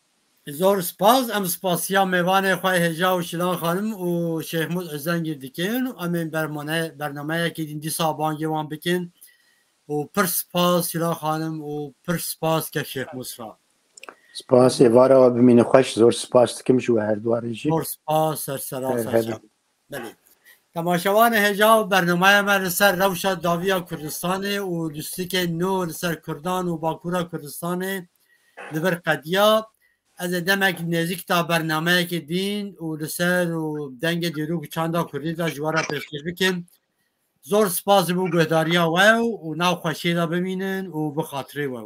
Zor spas. Em spasiya mêvanê xwe hêja û Şîlan Xanim û Şêx Muz Özengîr dikin û em ên bermane-, bernameyekê din dîsa bangê wan bikin. Û pir spas Şîlan Xanim û pir spas kek Şêx Muz re. Spas, êvara we bimîne xweş, zor spas dikim ji we herduwa re jî. Zor spas, ser sera, ser sera. Belê. Temaşevanê hêja û bernameya me li ser rewşa dawiya Kurdistanê û lîstikên nû li ser Kurdan û Bakûra Kurdistanê li vir qediya. Ez ê demek nêzîkta bernameyekê dîn û li ser û dengê dîrok û çanda Kurdî de ji we re pêşkêş bikim. Zor spas ji bo guhdariya we û nav xweşiyê de bimînin û bi xatirê we.